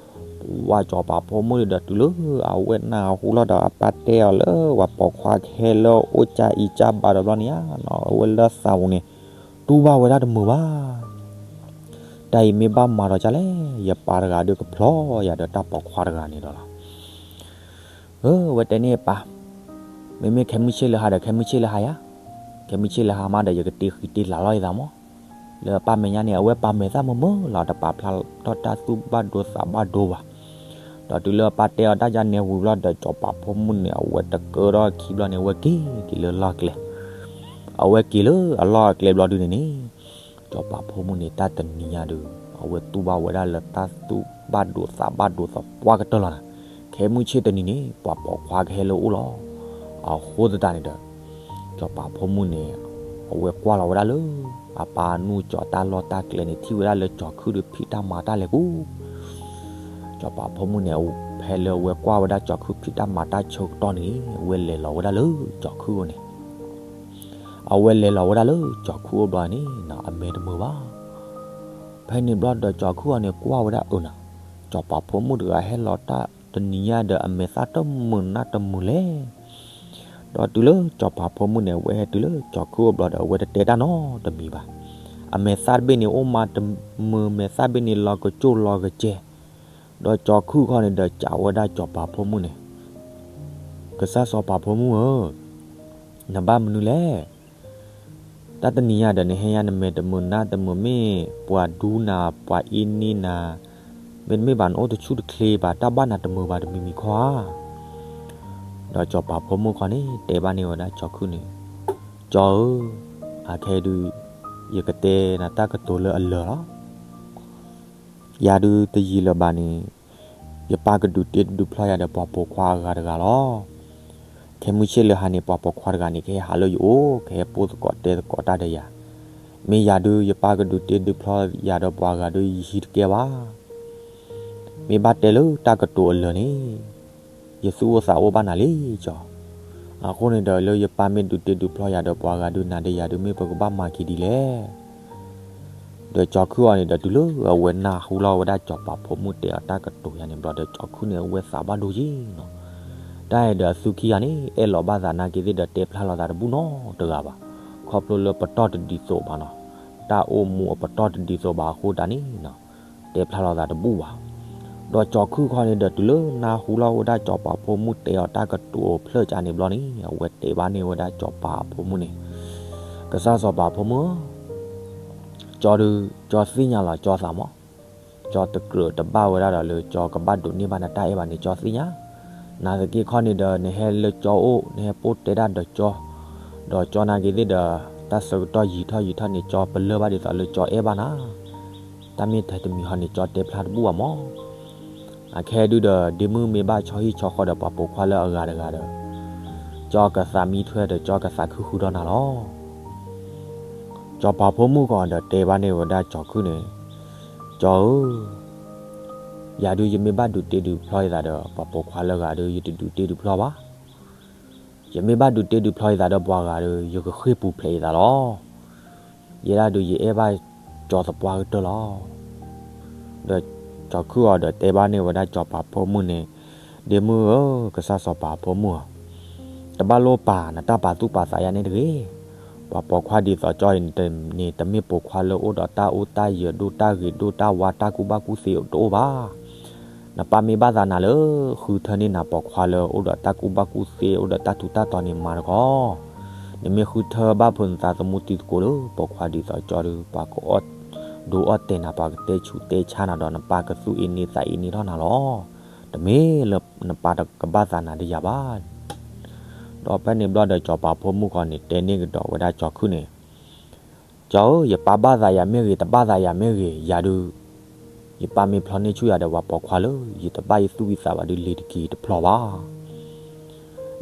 ဝဲစီၤပၤဖိမုၣ်ဒီးတုၤလၢအဝဲနၢ်ဟူလီၤဒီး အပၢ်တဲအီၤလၢပှၤပိာ်ခွါကဟဲလၢအအိၣ်ကၢ်အံၤကၢ်ဘါဒီးဘျီန့ၣ်ဧါနီၤ, အဝဲလၢသးပူၤန့ၣ် တူၢ်ဘၣ်ဝဲဒၣ်တမုာ်ဘၣ်. တၢ်အံၤမ့ၢ်ဘၣ်မၤဒီးကၢ်လဲၣ်, ယပၢ်တဂၤဒုးကဖျီယၤဒီးတၢ်ပိာ်ခွါတဂၤန့ၣ်ဒီးလီၤ. အၢ ဝဲတဲန့ၢ်ပၢ်, မ့မ့ၢ်ခဲမုၢ်ဆ့ၣ်လၢဟါဒီး ခဲမုၢ်ဆ့ၣ်လၢဟါယါ, ခဲမုၢ်ဆ့ၣ်လၢဟါမးဒီး ယကတ့ဃံတ့လၤလိာ်ယသးမး. လၢအပၢ်မဲာ်ညါန့ၣ် အဝဲပာ်မဲာ်သၣ်မုာ်မုာ်လီၤ, တပာ်ဖျါထီၣ်တၢ်သူၣ်ဘၣ်ဒိသးဘၣ်ဒိဘၣ်. ဒီးတုၤလၢအပၢ်တဲအီၤတၢ်ယါန့ၣ်ဝံၤဘျီဒီး စီၤပၤဖိမုၣ်န့ၣ် အဝဲတကၢထီၣ်ခံဘျီန့ၣ် အဝဲက့ၤက့ၤလၢလီၢ်ကျဲ, အဝဲက့ၤလၢအလီၢ်အကျဲဘျီဒုန့ၣ်န့ၣ်, စီၤပၤဖိမုၣ်န့ၣ် တၢ်တနံၤညါဒီး အဝဲတူၢ်ဘၣ်ဝဲဒၣ်လၢတၢ်သူၣ်ဘၣ်ဒိသးဘၣ်ဒိသပှၢ်ကတၢၢ်လီၤနၤ. ခဲမုၢ်ဆ့ၣ်တနံၤန့ၣ် ပှၤပိာ်ခွါကဟဲလၢအအိၣ်လီၤ. အဃိသတးန့ၣ်ဒီး စီၤပၤဖိမုၣ်န့ၣ် အဝဲကွၢ်လီၤဝဲဒၣ်လၢ အပၢ်နူၢ်ကၠီၤတၢ်လီၢ်တၢ်ကျဲန့ၣ် ထံၣ်ဝဲဒၣ်လၢကၠီၤခုၣ်ဒီးဖံးတၢ်မၤတၢ်လဲၤကူ စီၤပၤဖိမုၣ်န့ၣ် ဖဲလၢအဝဲကွၢ်ဝဲဒၣ်ကၠီၤခုၣ်ဖံးတၢ်မၤတၢ်ဆၢကတီၢ်န့ၣ် အဝဲလဲၤလီၤဝဲဒၣ်လၢကၠီၤခုၣ်အအိၣ်န့ၣ်, အဝဲလဲၤလီၤဝဲဒၣ်လၢကၠီၤခုၣ်အအိၣ်ဘျီန့ၣ် အမဲာ်တမုာ်ဘၣ်. ဖဲန့ၣ်ဘျီဒီးကၠီၤခုၣ်အီၤန့ၣ် ကွၢ်ဝဲဒၣ်အၢနၤ, စီၤပၤဖိမုၣ်တဂၤဟဲလီၤတၢ်တနံၤညါဒီး အမဲာ်သၣ်တမုာ်နၢ်တမုာ်လဲၣ်. ဒီးတုၤလၢကၠီၤပၤဖိမုၣ်န့ၣ် အဝဲဟဲတုၤလၢကၠီၤခုၣ်အိၣ်ဘျီဒီး အဝဲတတဲတၢ်နီတမံၤဘၣ်. အမဲာ်သၣ်တဘ့ၣ်န့ၣ်အိၣ်မးတမုာ်, မဲာ်သၣ်ဘ့ၣ်န့ၣ်လီၤကကၠိၢ်လီၤကစဲၤ, ဒီးကၠီၤခုၣ်ခီန့ၣ်ဒီး စံးဝဲဒၣ်ကၠီၤပၤဖိမုၣ်န့ၣ်, ကစၢ်စီၤပၤဖိမုၣ်ဧၢ, နဘၣ်မနုၤလဲၣ်. တၢ်တနံၤညါဒီး နဟဲညါနမဲာ်တမုာ်နါတမုာ်, မ့ၢ်ပှၤဒူနၤ ပှၤအ့န့နၤ, မ့တမ့ၢ်ဘၣ်နအိၣ်တဆူၣ်တချ့ဘၣ်, တၢ်ဘၣ်နၤတမုာ်ဘၣ်တမံၤမံၤခီဧါ. ဒီးကၠီၤပၤဖိမုၣ်ခီန့ၣ် တဲဘၣ်န့ၢ်ဝဲဒၣ်ကၠီၤခုၣ်န့ၣ်, ကၠီၤဧၢ, အခဲဒုး ယကတဲနၤတၢ်ကတိၤလၢအလၢာ်လီၤ. ယၤဒုးတယံာ်လၢၤဘၣ်န့ၣ် ယပၢ်ကဒုးတ့ဒုးဖျီယၤဒီးပှၤပိာ်ခွါအဂၤတဂၤလီၤ. ခဲမုၢ်ဆ့ၣ်လၢဟါန့ၣ် ပှၤပိာ်ခွါတဂၤန့ၣ် ကဟဲဟးလၢယအိၣ်, ကဟဲပိာ်သကိးတဲသကိးတၢ်ဒီးယၤ. မ့ၢ်ယၤဒုး ယပၢ်ကဒုးတ့ဒုးဖျီယၤဒီးပှၤဂၤဒုး ယဟံးတကဲဘၣ်. မ့ၢ်ဘၣ်တဲလၢတၢ်ကတိၤအလၢာ်န့ၣ် ယသူၣ်အိၣ်သးအိၣ်ဘၣ်နၤလံကၠီၤ. အဃိန့ၣ်ဒီး လၢယပၢ်မ့ၢ်ဒုးတ့ဒုးဖျီယၤဒီးပှၤဂၤဒုး နၤဒီးယၤဒုး မ့ၢ်ပကဘၣ်မၤက့ၤဒ်လဲၣ်. ဒီးကၠီၤခုၣ်အီၤန့ၣ်ဒီး တုၤလၢအဝဲနၢ်ဟူလီၤဝဲဒၣ်ကၠီၤပၤဖိမုၣ်တဲအီၤတၢ်ကတိၤယၤန့ၣ်ဘျီဒီး ကၠီၤခုၣ်န့ၣ် အဝဲသးဘၣ်ဒိယ့ၣ်နီၤ. တၢ်အံၤဒီးအသူၣ်ခံဂၤန့ၣ် အဲၣ်လီၤဘၣ်သးနာ်က့သ့ၣ်ဒီး တဲဖျါလီၤသးတဘူၣ်နီတဂၤဘၣ်. ခီဖျိလၢပတီၢ်တဒ်သိးဘၣ်နီၤ, တၢ်အိၣ်မူအပတီၢ်တဒ်သိးဘၣ်အဃိတၢ်န့ၣ်နီၤ, တဲဖျါလီၤသးတဘူၣ်ဘၣ်. ဒီးကၠီၤခုၣ်ခီန့ၣ်ဒီး တုၤလၢနၢ်ဟူလီၤဝဲဒၣ်ကၠီၤပၤဖိမုၣ်တဲအီၤတၢ်ကတိၤဖျၢၣ်ကၠၢန့ၣ်ဘျီန့ၣ် အဝဲတဲဘၣ်န့ၢ်ဝဲဒၣ်ကၠီၤပၤဖိမုၣ်န့ၣ်, ကစၢ်စီၤပၤဖိမုၣ်ဧၢ, ကၠီၤဒုး ကၠီၤသ့ၣ်ညါလီၤကၠီၤသးမး, ကၠီၤတကြၢးတဘၣ်ဝဲဒၣ်ဒီးလၢကၠီၤကဘၣ်ဒိးန့ၢ်ဘၣ်နတၢ်အဲၣ်ဘၣ်န့ၣ် ကၠီၤသ့ၣ်ညါ. နာ်သက့ခီန့ၣ်ဒီး နဟဲလၢကၠီၤအိၣ် နဟဲပိာ်တဲဒၣ်ဒီးကၠီၤ, ဒီးကၠီၤနာ်က့သ့ၣ်ဒီး တၢ်ဆၢကတီၢ်ယံာ်ထီၣ်ယံာ်ထီၣ်န့ၣ် ကၠီၤပလၢၢ်ဘၣ်ဒ်သိးလၢကၠီၤအဲၣ်ဘၣ်နၤ. တၢ်မ့ၢ်ထဲတမံၤဟီန့ၣ် ကၠီၤတဲဖျါတဘူၣ်ဘၣ်မး. အခဲဒုးဒီး ဒ့မုၣ်မ့ၢ်ဘၣ်ဆီဟံၣ်ဆီဃီဒီးပှၤပိာ်ခွါလၢအဂၤတဂၤဒီး ကၠီၤကသးမံထွဲဒီး ကၠီၤကသးခုဃုာ်ဒီးနၤလီၤ. ကၠီၤပၤဖိမုၣ်ကီးဒီးတဲဘၣ်န့ၢ်ဝဲဒၣ်ကၠီၤခုၣ်န့ၣ်, ကၠီၤဧၢ, ယၤဒုးယမ့ၢ်ဘၣ်ဒုးတ့ဒုးဖျီယသးဒီး ပှၤပိာ်ခွါလၢအဂၤဒီး ယတဒုးတ့ဒုးဖျီဘၣ်. ယမ့ၢ်ဘၣ်ဒုးတ့ဒုးဖျီယသးဒီးပှၤဂၤဒီး ယကဃ့ၢ်ပူၤဖျဲးယသးလီၤ. ယဲဒၣ်ဒုးယအဲၣ်ဘၣ်ကၠီၤသပှၢ်ကတၢၢ်လီၤ. ဒီးကၠီၤခုၣ်အီၤဒီးတဲဘၣ်န့ၢ်ဝဲဒၣ်ကၠီၤပၤဖိမုၣ်န့ၣ်, ဒ့မုၣ်ဧၢ, ကစၢ်စီၤပၤဖိမုၣ်ဧၢ, တဘၣ်လိၣ်ပာ်နတၢ်ပာ်သူၣ်ပာ်သးယါန့ၣ်တဂ့ၤ. ပှၤပိာ်ခွါဒ်သိးကၠီၤအံၤန့ၣ် တမ့ၢ်ပိာ်ခွါလၢအိၣ်ဒီးတၢ်အိၣ်တၢ်ယၢၤဒိၣ်တၢ်ဂ့ၤဒိၣ်တၢ်ဝါတၢ်ကူၣ်ဘၣ်ကူၣ်သ့တအိၣ်ဘၣ်. နပၢ်မ့ၢ်ဘၣ်သးနၤလၢ ဃုထၢန့ၢ်နၤပိာ်ခွါလၢအိၣ်ဒီးတၢ်ကူၣ်ဘၣ်ကူၣ်သ့အိၣ်ဒီးတၢ်ထူးတၢ်တီၤန့ၣ်မၤတခီ, နမ့ၢ်ဃုထၢဘၣ်ဖုးနသးသမူတံၤသကိးလၢပိာ်ခွါဒ်သိးကၠီၤဒီး ပှၤကဒိးအီၣ်တဲာ်နၤ ပှၤကတဲဆူးတဲဆါနၤဒီး နပၢ်ကသူၣ်အ့န့သးအ့န့ထီၣ်နၤလီၤ. တမ့ၢ်လၢနပၢ်တကဘၣ်သးနၤဒ်ယၤဘၣ်. ဒီးဖဲန့ၣ်ဘျီဒီးကၠီၤပၤဖိမုၣ်ခီန့ၣ် တဲန့ၢ်ကဒီးဝဲဒၣ်ကၠီၤခုၣ်န့ၣ်, ကၠီၤဧၢ, ယပၢ်ဘၣ်သးယၤမ့ၢ်ဂ့ၤ တဘၣ်သးယၤမ့ၢ်ဂ့ၤ ယၤဒုး ယပၢ်မ့ၢ်ဖျီန့ၢ်ဆူၣ်ယၤဒီး ပှၤပိာ်ခွါလၢယတဘၣ်ယသူၣ်ယသးဘၣ်ဒုး လ့ၤတက့ၤတဖျီဘၣ်.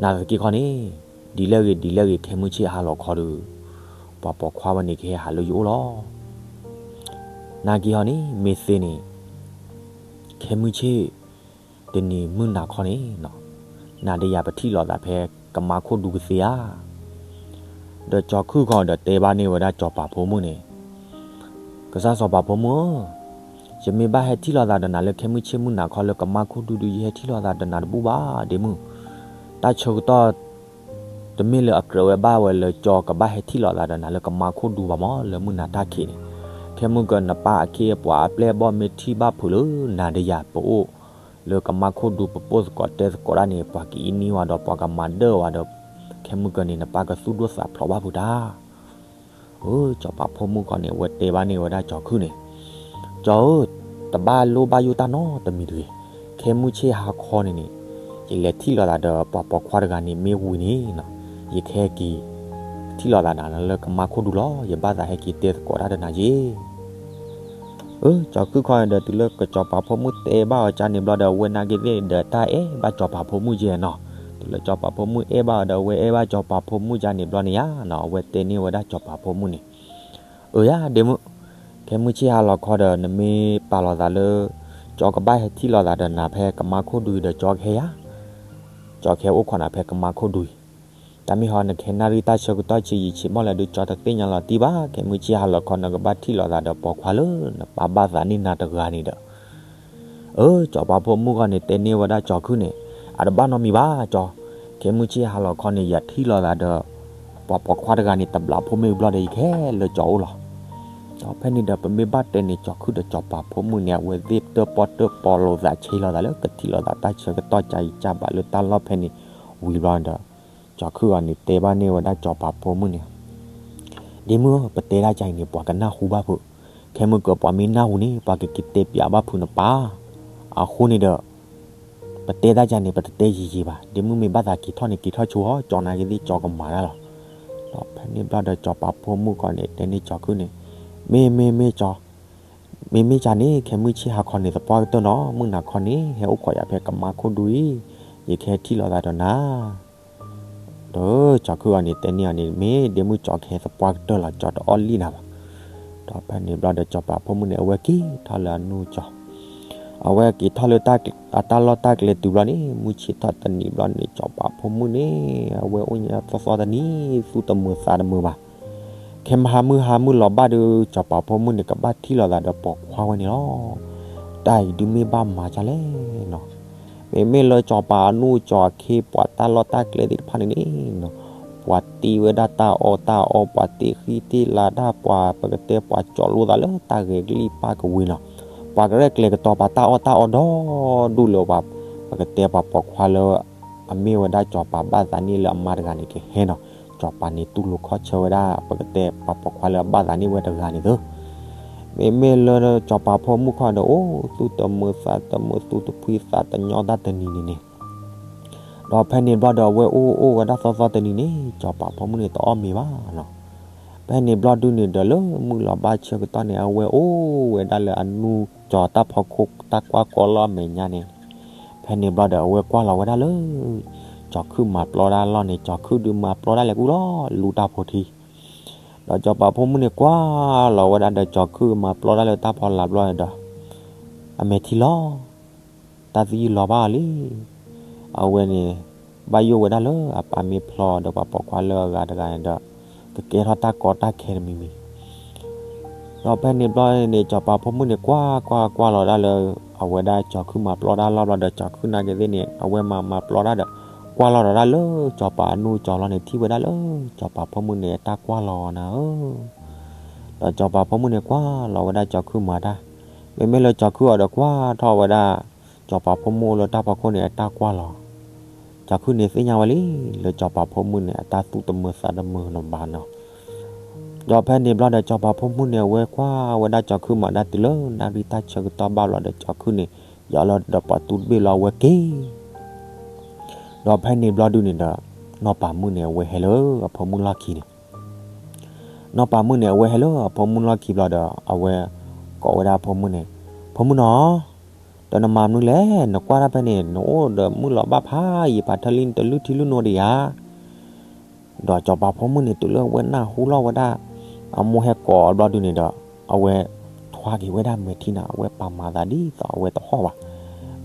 နာ်သက့ခီန့ၣ် ဒ်လဲၣ်ဂ့ၤဒ်လဲၣ်ဂ့ၤ ခဲမုၢ်ဆ့ၣ်ဟါလီၤခီဒီး ပှၤပိာ်ခွါဝဲန့ၣ် ကဟဲဟးလၢယအိၣ်လီၤ. နာ်က့ဟီန့ၣ် မ့ၢ်သ့န့ၣ် ခဲမုၢ်ဆ့ၣ်တနံၤမုၢ်နၤခီန့ၣ် နၤဒီးယၤပထံၣ်လိာ်သးဖဲကမါခိၣ်ဒူကသ့ဧါ. ဒီးကၠီၤခုၣ်ခီဒီးတဲဘၣ်န့ၢ်ဝဲဒၣ်ကၠီၤပၤဖိမုၣ်န့ၣ်, ကစၢ်စီၤပၤဖိမုၣ်ဧၢ, ယမ့ၢ်ဘၣ်ဟဲထံၣ်လိာ်သးဒီးနၤလၢခဲမုၢ်ဆ့ၣ်မုၢ်နၤခီလၢကမါခိၣ်ဒူဒုး ယဟဲထံၣ်လိာ်သးဒီးနၤတဘူၣ်ဘၣ် ဒ့မုၣ်. တၢ်ဆၢကတီၢ် တမ့ၢ်လၢအကြၢးဝဲဘၣ်ဝဲလၢကၠီၤကဘၣ်ဟဲထံၣ်လိာ်သးဒီးနၤလၢကမါခိၣ်ဒူဘၣ်မး လၢမုၢ်နၤတၢ်ခံးန့ၣ်, ခဲမုၢ်ကၢၤနပၢ်အခ့အပှၤအပျဲၢ်အဘီၣ်မ့ၢ်ထံၣ်ဘၣ်ဖုးလၢနၤဒီးယၤပအိၣ် လၢကမါခိၣ်ဒူပပိာ်သကိးတဲသကိးတၢ်န့ၣ် ပှၤကအံးနံဝဲဒီး ပှၤကမၤဒၢၣ်ဝဲဒီး ခဲမုၢ်ကၢၤန့ၣ် နပၢ်ကသူၣ်ဒိၣ်သးဖျိးဘၣ်ဖုးတၢ် အၢ ကၠီၤပၤဖိမုၣ်ခီန့ၣ် အဝဲတဲဘၣ်န့ၢ်ဝဲဒၣ်ကၠီၤခုၣ်န့ၣ်, ကၠီၤဧၢ, တဘၣ်လိၣ်ဘၣ်ယိၣ်တၢ်နီတမံၤတဂ့ၤ. ခဲမုၢ်ဆ့ၣ်ဟါခီန့ၣ်န့ၣ် ယလဲၤထံၣ်လိာ်သးဒီးပှၤပိာ်ခွါတဂၤန့ၣ်မ့ၢ်ဝံၤန့ၣ် ယကဟဲက့ၤထံၣ်လိာ်သးဒီးနၤလၢကမါခိၣ်ဒူလီၤ. ယဘၣ်သးဟဲက့ၤတဲသကိးတၢ်ဒီးနၤယ့ၣ် အၢ ကၠီၤခုၣ်ခီန့ၣ်ဒီး တုၤလၢကၠီၤပၤဖိမုၣ်တဲဘၣ်အီၤကန့ၣ်ဘျီဒီး အဝဲနာ်က့သ့ၣ်ဒီး တၢ်အဲၣ်ဘၣ်ကၠီၤပၤဖိမုၣ်ယဲနီၤ. တုၤလၢကၠီၤပၤဖိမုၣ်အဲၣ်ဘၣ်အီၤဒီး အဝဲအဲၣ်ဘၣ်ကၠီၤပၤဖိမုၣ်ကန့ၣ်ဘျီန့ၣ်ဧါနီၤ, အဝဲတဲန့ၢ်ဝဲဒၣ်ကၠီၤပၤဖိမုၣ်န့ၣ်, အၢ ယၤ ဒ့မုၣ်, ခဲမုၢ်ဆ့ၣ်ဟါလီၤခီဒီး နမ့ၢ်ပာ်လီၤသးလၢ ကၠီကဘၣ်ဟဲထံၣ်လိာ်သးဒီးနၤဖဲကမါခိၣ်ဒူအံၤဒီး ကၠီကဟဲယၤ ကၠီကဟဲအိၣ်ခိးနၤဖဲကမါခိၣ်ဒူအံၤ. တၢ်မ့ၢ်ဟီ နကဟဲနၣ်ရံၣ်တၢ်ဆၢကတီၢ်ဆံးယံာ်ဆံးမီၢ်လဲၣ်ဒုး ကၠီတသ့ၣ်ညါလီၤတံၢ်ဘၣ်. ခဲမုၢ်ဆ့ၣ်ဟါလီၤခီ နကဘၣ်ထံၣ်လိာ်သးဒီးပိာ်ခွါလၢနပၢ်ဘၣ်သးန့ၢ်နၤတဂၤန့ၣ်ဒီး အၢ ကၠီၤပၤဖိမုၣ်ခီန့ၣ် တဲန့ၢ်ဝဲဒၣ်ကၠီၤခုၣ်န့ၣ်, အတဘၣ်နီတမံၤဘၣ် ကၠီၤ, ခဲမုၢ်ဆ့ၣ်ဟါလီၤခီန့ၣ် ယထံၣ်လိာ်သးဒီး ပှၤပိာ်ခွါတဂၤန့ၣ် တဘျးဖိမ့ၢ်ဘျီဒီး ယကဟဲလၢကၠီအိၣ်လီၤ. ဒီးဖဲန့ၣ်ဒီး ပမ့ၢ်ဘၣ်တဲန့ၣ် ကၠီၤခုၣ်ဒီးကၠီၤပၤဖိမုၣ်န့ၣ် အဝဲသ့ၣ်တၢၣ်ပီၣ်တၢၣ်ပီလိာ်သး ဆ့လိာ်သးလၢကထံၣ်လိာ်သးတၢ်ဆၢကတီၢ် ကၢ်အံၤကၢ်ဘၣ်လၢတၢ်လီၢ်ဖဲန့ၣ်ဝံၤဘျီဒီး ကၠီၤခုၣ်အီၤန့ၣ် တဲဘၣ်န့ၢ်ဝဲဒၣ်ကၠီၤပၤဖိမုၣ်န့ၣ်, ဒ့မုၣ်ဧၢ, ပတဲတၢ်ကၢ်အံၤန့ၣ် ပှၤကနၢ်ဟူဘၣ်ဖုး, ခဲမုၢ်ကၢၤပှၤမ့ၢ်နၢ်ဟူန့ၣ် ပှၤကက့ၤတဲပၠးဘၣ်ဖုးနပၢ်, အဃိန့ၣ်ဒီး ပတဲတၢ်ကၢ်န့ၣ် ပတတဲယံာ်ယံာ်ဘၣ်, ဒ့မုၣ်မ့ၢ်ဘၣ်သးက့ၤထီၣ်န့ၣ် က့ၤထီၣ်ဆိအီၤ, ကၠီၤနာ်က့ၤသ့ၣ်ကၠီၤကမၤတၢ်လီၤ. ဒီးဖဲန့ၣ်ဘျီဒီး ကၠီၤပၤဖိမုၣ်ခီန့ၣ် တဲန့ၢ်ကၠီၤခုၣ်န့ၣ်, မ့ၢ်မ့ၢ်မ့ၢ်ကၠီၤ, မ့မ့ၢ်ကၢ်န့ၣ် ခဲမုၢ်ဆ့ၣ်ဟါခီန့ၣ် သပှၢ်ကတၢၢ်နီၤ, မုၢ်နၤခီန့ၣ် ဟဲအိၣ်ခိးယၤဖဲကမါခိၣ်ဒူအံၤ, ယကဟဲထံၣ်လိာ်သးဒီးနၤ ဒီးကၠီၤခုၣ်အီၤန့ၣ် တဲန့ၢ်အီၤန့ၣ် မ့ၢ်ဒ့မုၣ်ကၠီၤကဟဲသပှၢ်ကတၢၢ်လီၤ, ကၠီၤတအီၣ်လံၣ်နၤဘၣ်. ဒီးဖဲန့ၣ်ဘျီဒီး ကၠီၤပၤဖိမုၣ်န့ၣ် အဝဲက့ၤထီၣ်လၢအနူၢ်ကၠီၤ, အဝဲက့ၤထီၣ်လၢအတၢ်လီၢ်တၢ်ကျဲတုၤဘျီန့ၣ် မုၢ်ဆ့ၣ်ထီၣ်တနံၤဘျီန့ၣ် ကၠီၤပၤဖိမုၣ်န့ၣ် အဝဲအိၣ်ညါသီသီတနံၤ သူၣ်တမုာ်သးတမုာ်ဘၣ်. ခဲမုၢ်ဟါမုၢ်ဟါမုၢ်လီၤဘၣ်ဒီး ကၠီၤပၤဖိမုၣ်န့ၣ် ကဘၣ်ထံၣ်လိာ်သးဒီးပိာ်ခွါဝဲန့ၣ်လီၤ. တၢ်အံၤဒုးမ့ၢ်ဘၣ်မၤဒ်လဲၣ်နီၤ, မ့မ့ၢ်လၢကၠီၤပၤအနူၢ်ကၠီၤအခ့ ပှၤတၢ်လီၢ်တၢ်ကျဲသ့ၣ်တဖၣ်န့ၣ်န့ၣ်နီၤ, ပှၤတ့ဝဲဒၣ်တၢ်အီၣ်တၢ်အီ, ပှၤတ့ဃံတ့လၤတၢ်, ပှၤပကတဲပှၤကၠီၤလိသးလၢတၢ်ဂဲၤကလံၣ်ပၢ်ကဝ့ၤနီၤ, ပှၤကရဲၣ်ကျဲၤကတီၤပှၤတၢ်အီၣ်တၢ်အီဒီဒူၣ်လၢပှၤ, ပကတဲပှၤပိာ်ခွါလၢ အမ့ၢ်ဝဲဒၣ်ကၠီၤပၤဘၣ်သးန့ၢ်လၢအမါတဂၤန့ၣ်ကဟဲနီၤ, ကၠီၤပၤန့ၣ်တူၢ်လိာ်ခီၣ်ဆၢဝဲဒၣ် ပကတဲပှၤပိာ်ခွါလၢအဘၣ်သးန့ၢ်ဝဲတဂၤန့ၣ်သၢ မ့မ့ၢ်လၢကၠီၤပၤဖိမုၣ်ခီဒီး အိၣ်သူၣ်တမုာ်သးတမုာ် သူၣ်တဖှံသးတညီတၢ်တနံၤန့ၣ်န့ၣ်, ဒီးဖဲန့ၣ်ဘျီဒီး အဝဲအိၣ်အိၣ်ဝဲဒၣ်သီသီတနံၤန့ၣ် ကၠီၤပၤဖိမုၣ်န့ၣ်တအီၣ်မ့ၤဘၣ်နီၤ. ဖဲန့ၣ်ဘျီဒုန့ၣ်ဒီး လၢမုၢ်လီၤဘၣ်ဆၢကတီၢ်န့ၣ် အဝဲအိၣ်ဝဲဒၣ်လၢအနူၢ်ကၠီၤတၢ်ဖီခိၣ်တၢ်ကွၢ်ကီလီၢ်အမဲာ်ညါန့ၣ်, ဖဲန့ၣ်ဘျီဒီး အဝဲကွၢ်လီၤဝဲဒၣ်လၢ ကၠီၤခုၣ်မၤပျီတၢ်လီၢ်န့ၣ် ကၠီၤခုၣ်ဒုးမၤပျီတၢ်လဲၤကူလီၤ လူတၢ်ဖိထံ ဒီးကၠီၤပၤဖိမုၣ်န့ၣ် ကွၢ်လီၤဝဲဒၣ်ဒီး ကၠီၤခုၣ်မၤပျီတၢ်လၢတၢ်ဖီလာ်ဘျီဒီး အမဲာ်ထံလီၤ, တၢ်သယုၢ်လီၤဘၣ်အီၤလံ. အဝဲန့ၣ် ဘၣ်ယိၣ်ဝဲဒၣ်လၢအပၢ်မ့ၢ်ဖျီဒီးပှၤပိာ်ခွါလၢအဂၤတဂၤန့ၣ်ဒီး ကကဲထီၣ်တၢ်ကီတၢ်ခဲတမံၤမံၤ ဒီးဖဲန့ၣ်ဘျီန့ၣ် ကၠီၤပၤဖိမုၣ်န့ၣ် ကွၢ်ကွၢ်ကွၢ်လီၤဒၣ်လၢ အဝဲဒၣ်ကၠီၤခုၣ်မၤပျီတၢ်လီၢ်ဘျီဒီး ကၠီၤခုၣ်နာ်က့ၤသ့ၣ်န့ၣ် အဝဲမၤမၤပျီတၢ်ဒီး ကွၢ်လီၤဒီးဒၣ်လၢ ကၠီၤပၤအနူၢ်ကၠီၤလီၢ်န့ၣ် ထံၣ်ဝဲဒၣ်လၢ ကၠီၤပၤဖိမုၣ်န့ၣ် အတၢ်ကွၢ်လီၤနၤဧၢ ဒီးကၠီၤပၤဖိမုၣ်န့ၣ် ကွၢ်လီၤဝဲဒၣ်ကၠီၤခုၣ်မၤတၢ်, မ့မ့ၢ်လၢကၠီၤခုၣ်အီၤဒီးကွၢ်ထီၣ်ဝဲဒၣ် ကၠီၤပၤဖိမုၣ်အိၣ်လၢတၢ်ဖီခိၣ်န့ၣ် အတၢ်ကွၢ်လီၤ, ကၠီၤခုၣ်န့ၣ်သ့ၣ်ညါဝဲလံ လၢကၠီၤပၤဖိမုၣ်န့ၣ် အတၢ်သူၣ်တမုာ်သးတမုာ်နဘၣ်နီၤ ဒီးဖဲန့ၣ်ဘျီဒီး ကၠီၤပၤဖိမုၣ်န့ၣ် အဝဲကွၢ်ဝဲဒၣ်ကၠီၤခုၣ်မၤတၢ်တုၤလၢ နၣ်ရံၣ်တၢ်ဆၢကတီၢ်ဘၣ်ဘျီဒီး ကၠီၤခုၣ်န့ၣ် ယီၤလီၤဒီးပှၤတူၢ်တဘ့ၣ်လီၤ အဝဲက့ၤ ဒီးဖဲန့ၣ်ဘျီဒုန့ၣ်ဒီး နီၢ်ပၤမုၣ်န့ၣ် အဝဲဟဲလၢအဖိမုၣ်လီၢ်ခံန့ၣ် နီၢ်ပၤမုၣ်န့ၣ် အဝဲဟဲလၢအဖိမုၣ်လီၢ်ခံဘျီဒီး အဝဲကိးဝဲဒၣ်အဖိမုၣ်န့ၣ်, ဖိမုၣ်နီၤ, ဒီးနမၤမနုၤလဲၣ်, နကွၢ်တၢ်ဖဲန့ၣ် နအိၣ်ဒီးမုၢ်လီၤဘၣ်ဖးယံာ် ပာ်ထၢလံနတလုၢ်ထံလုၢ်နိဒံးဧါ. ဒီးစီၤပၤဖိမုၣ်န့ၣ် တုၤလၢအဝဲနၢ်ဟူလီၤဝဲဒၣ် အမိၢ်ဟဲကိးအီၤဘျီဒုန့ၣ်ဒီး အဝဲထွါက့ၤဝဲဒၣ်မဲာ်ထံနၤ အဝဲပာ်မၤသးဒ်သိးအဝဲတဟီၣ်ဘၣ်.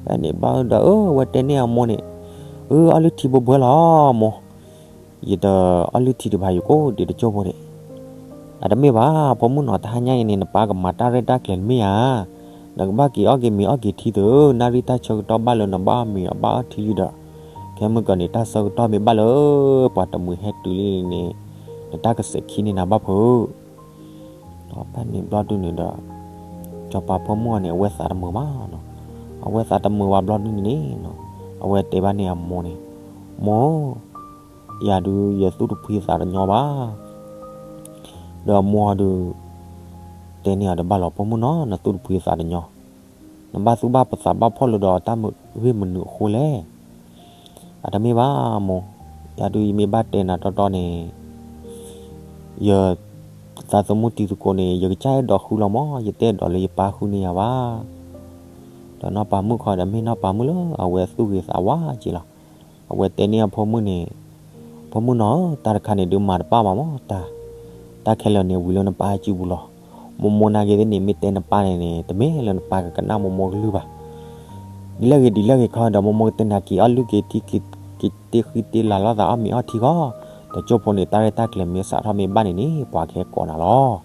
ဖဲန့ၣ်ဘျီဒီး အဝဲတဲန့ၢ်အမိၢ်န့ၣ်, အၢ အီၣ်လုၢ်ထံဘိဘိလီၤမိၢ်, ယတအီၣ်လုၢ်ထံတဘၣ် ယကိးဒံးတကၠိၢ်ဖိန့ၣ်. အတမ့ၢ်ဘၣ် ဖိမုၣ်နီၤ, တဟါညါအံၤန့ၣ် နပၢ်ကမၤတၢ်ရဲၣ်တၢ်ကျဲၤတမ့ၢ်ဧါ. နကဘၣ်က့ၤအီၣ်က့ၤမ့ၤအီၣ်က့ၤထံသု, နၣ်ရံၣ်တၢ်ဆၢကတီၢ်ဘၣ်လၢနဘၣ်အီၣ်မ့ၤအီၣ်ဘၣ်အီၣ်ထံဒီး, ခဲမုၢ်ကီးန့ၣ် တၢ်ဆၢကတီၢ်မ့ၢ်ဘၣ်လၢ ပှၤတမှံၤဟဲတုၤလံန့ၣ်, နတၢ်ကစဲးခံန့ၢ်နၤဘၣ်ဖုး ဒီးဖဲန့ၣ်ဘျီဒုန့ၣ်ဒီး စီၤပၤဖိမုၣ်အီၤန့ၣ် အဝဲသးတမုာ်ဘၣ်နီၤ. အဝဲသးတမုာ်ဘၣ်ဘျီဒုန့ၣ်န့ၣ်, အဝဲတဲဘၣ်န့ၢ်အမိၢ်န့ၣ်, မိၢ်, ယၤဒုးယသူၣ်တဖှံသးတညီဘၣ်. ဒီးအမိၢ်အီၤဒုး တဲန့ၢ်အီၤဒီး ဘၣ်လီၤဖိမုၣ်နီၤ, နသူၣ်တဖှံသးတညီ, နဘၣ်သူၣ်ဘၣ်ပသးဘၣ်ဖှီၣ်လိာ်ဒီးတၢ်ဂ့ၢ်မနုၤအဃိလဲၣ်. အတမ့ၢ်ဘၣ်မိၢ်, ယၤဒုးယမ့ၢ်ဘၣ်တဲနၤတီတီန့ၣ်, ယ သးသမူတံၤသကိးန့ၣ် ယကစၢ်အဲၣ်ဒိးဃုလီၤမး, ယတအဲၣ်ဒိးလၢယပၢ်ဃုန့ၢ်ယၤဘၣ်. ဒီးနီၢ်ပၤမုၣ်ခီဒီး မ့ၢ်နီၢ်ပၤမုၣ်လၢအဝဲသူၣ်ဂ့ၤသးဝါက့လီၤ. အဝဲတဲန့ၢ်အဖိမုၣ်န့ၣ်, ဖိမုၣ်နီၤဧၢ, တၢ်တခါန့ၣ်ဒုးမၤတဘၣ်ဘၣ်မး, တၢ်, တၢ်ခဲလၢာ်န့ၣ်ဝံၤလၢနပၢ်စုပူၤလီၤ. မိၢ်မိၢ်နာ်က့ၤသ့ၣ်န့ၣ် မ့ၢ်တဲနပၢ်န့ၣ်န့ၣ် တမ့ၢ်လၢနပၢ်ကကနၣ်မိၢ်မိၢ်ကလုၢ်ဘၣ်. ဒ်လဲၣ်ဂ့ၤဒ်လဲၣ်ဂ့ၤခီဒီး မိၢ်မိၢ်ကတဲနၤက့ၤအီၣ်လုၢ်က့ၤထံ က့ၤတ့ဃံတ့လၤလိာ်သး အီၣ်မ့ၤအီၣ်ထံဃီ, တကၠိၢ်ဖိန့ၣ် တၢ်ရဲၣ်တၢ်ကျဲၤမ့ၢ်စးထီၣ်မ့ၢ်ဘၣ်န့ၣ်န့ၣ် ပှၤကဟဲကိးနၤလီၤ.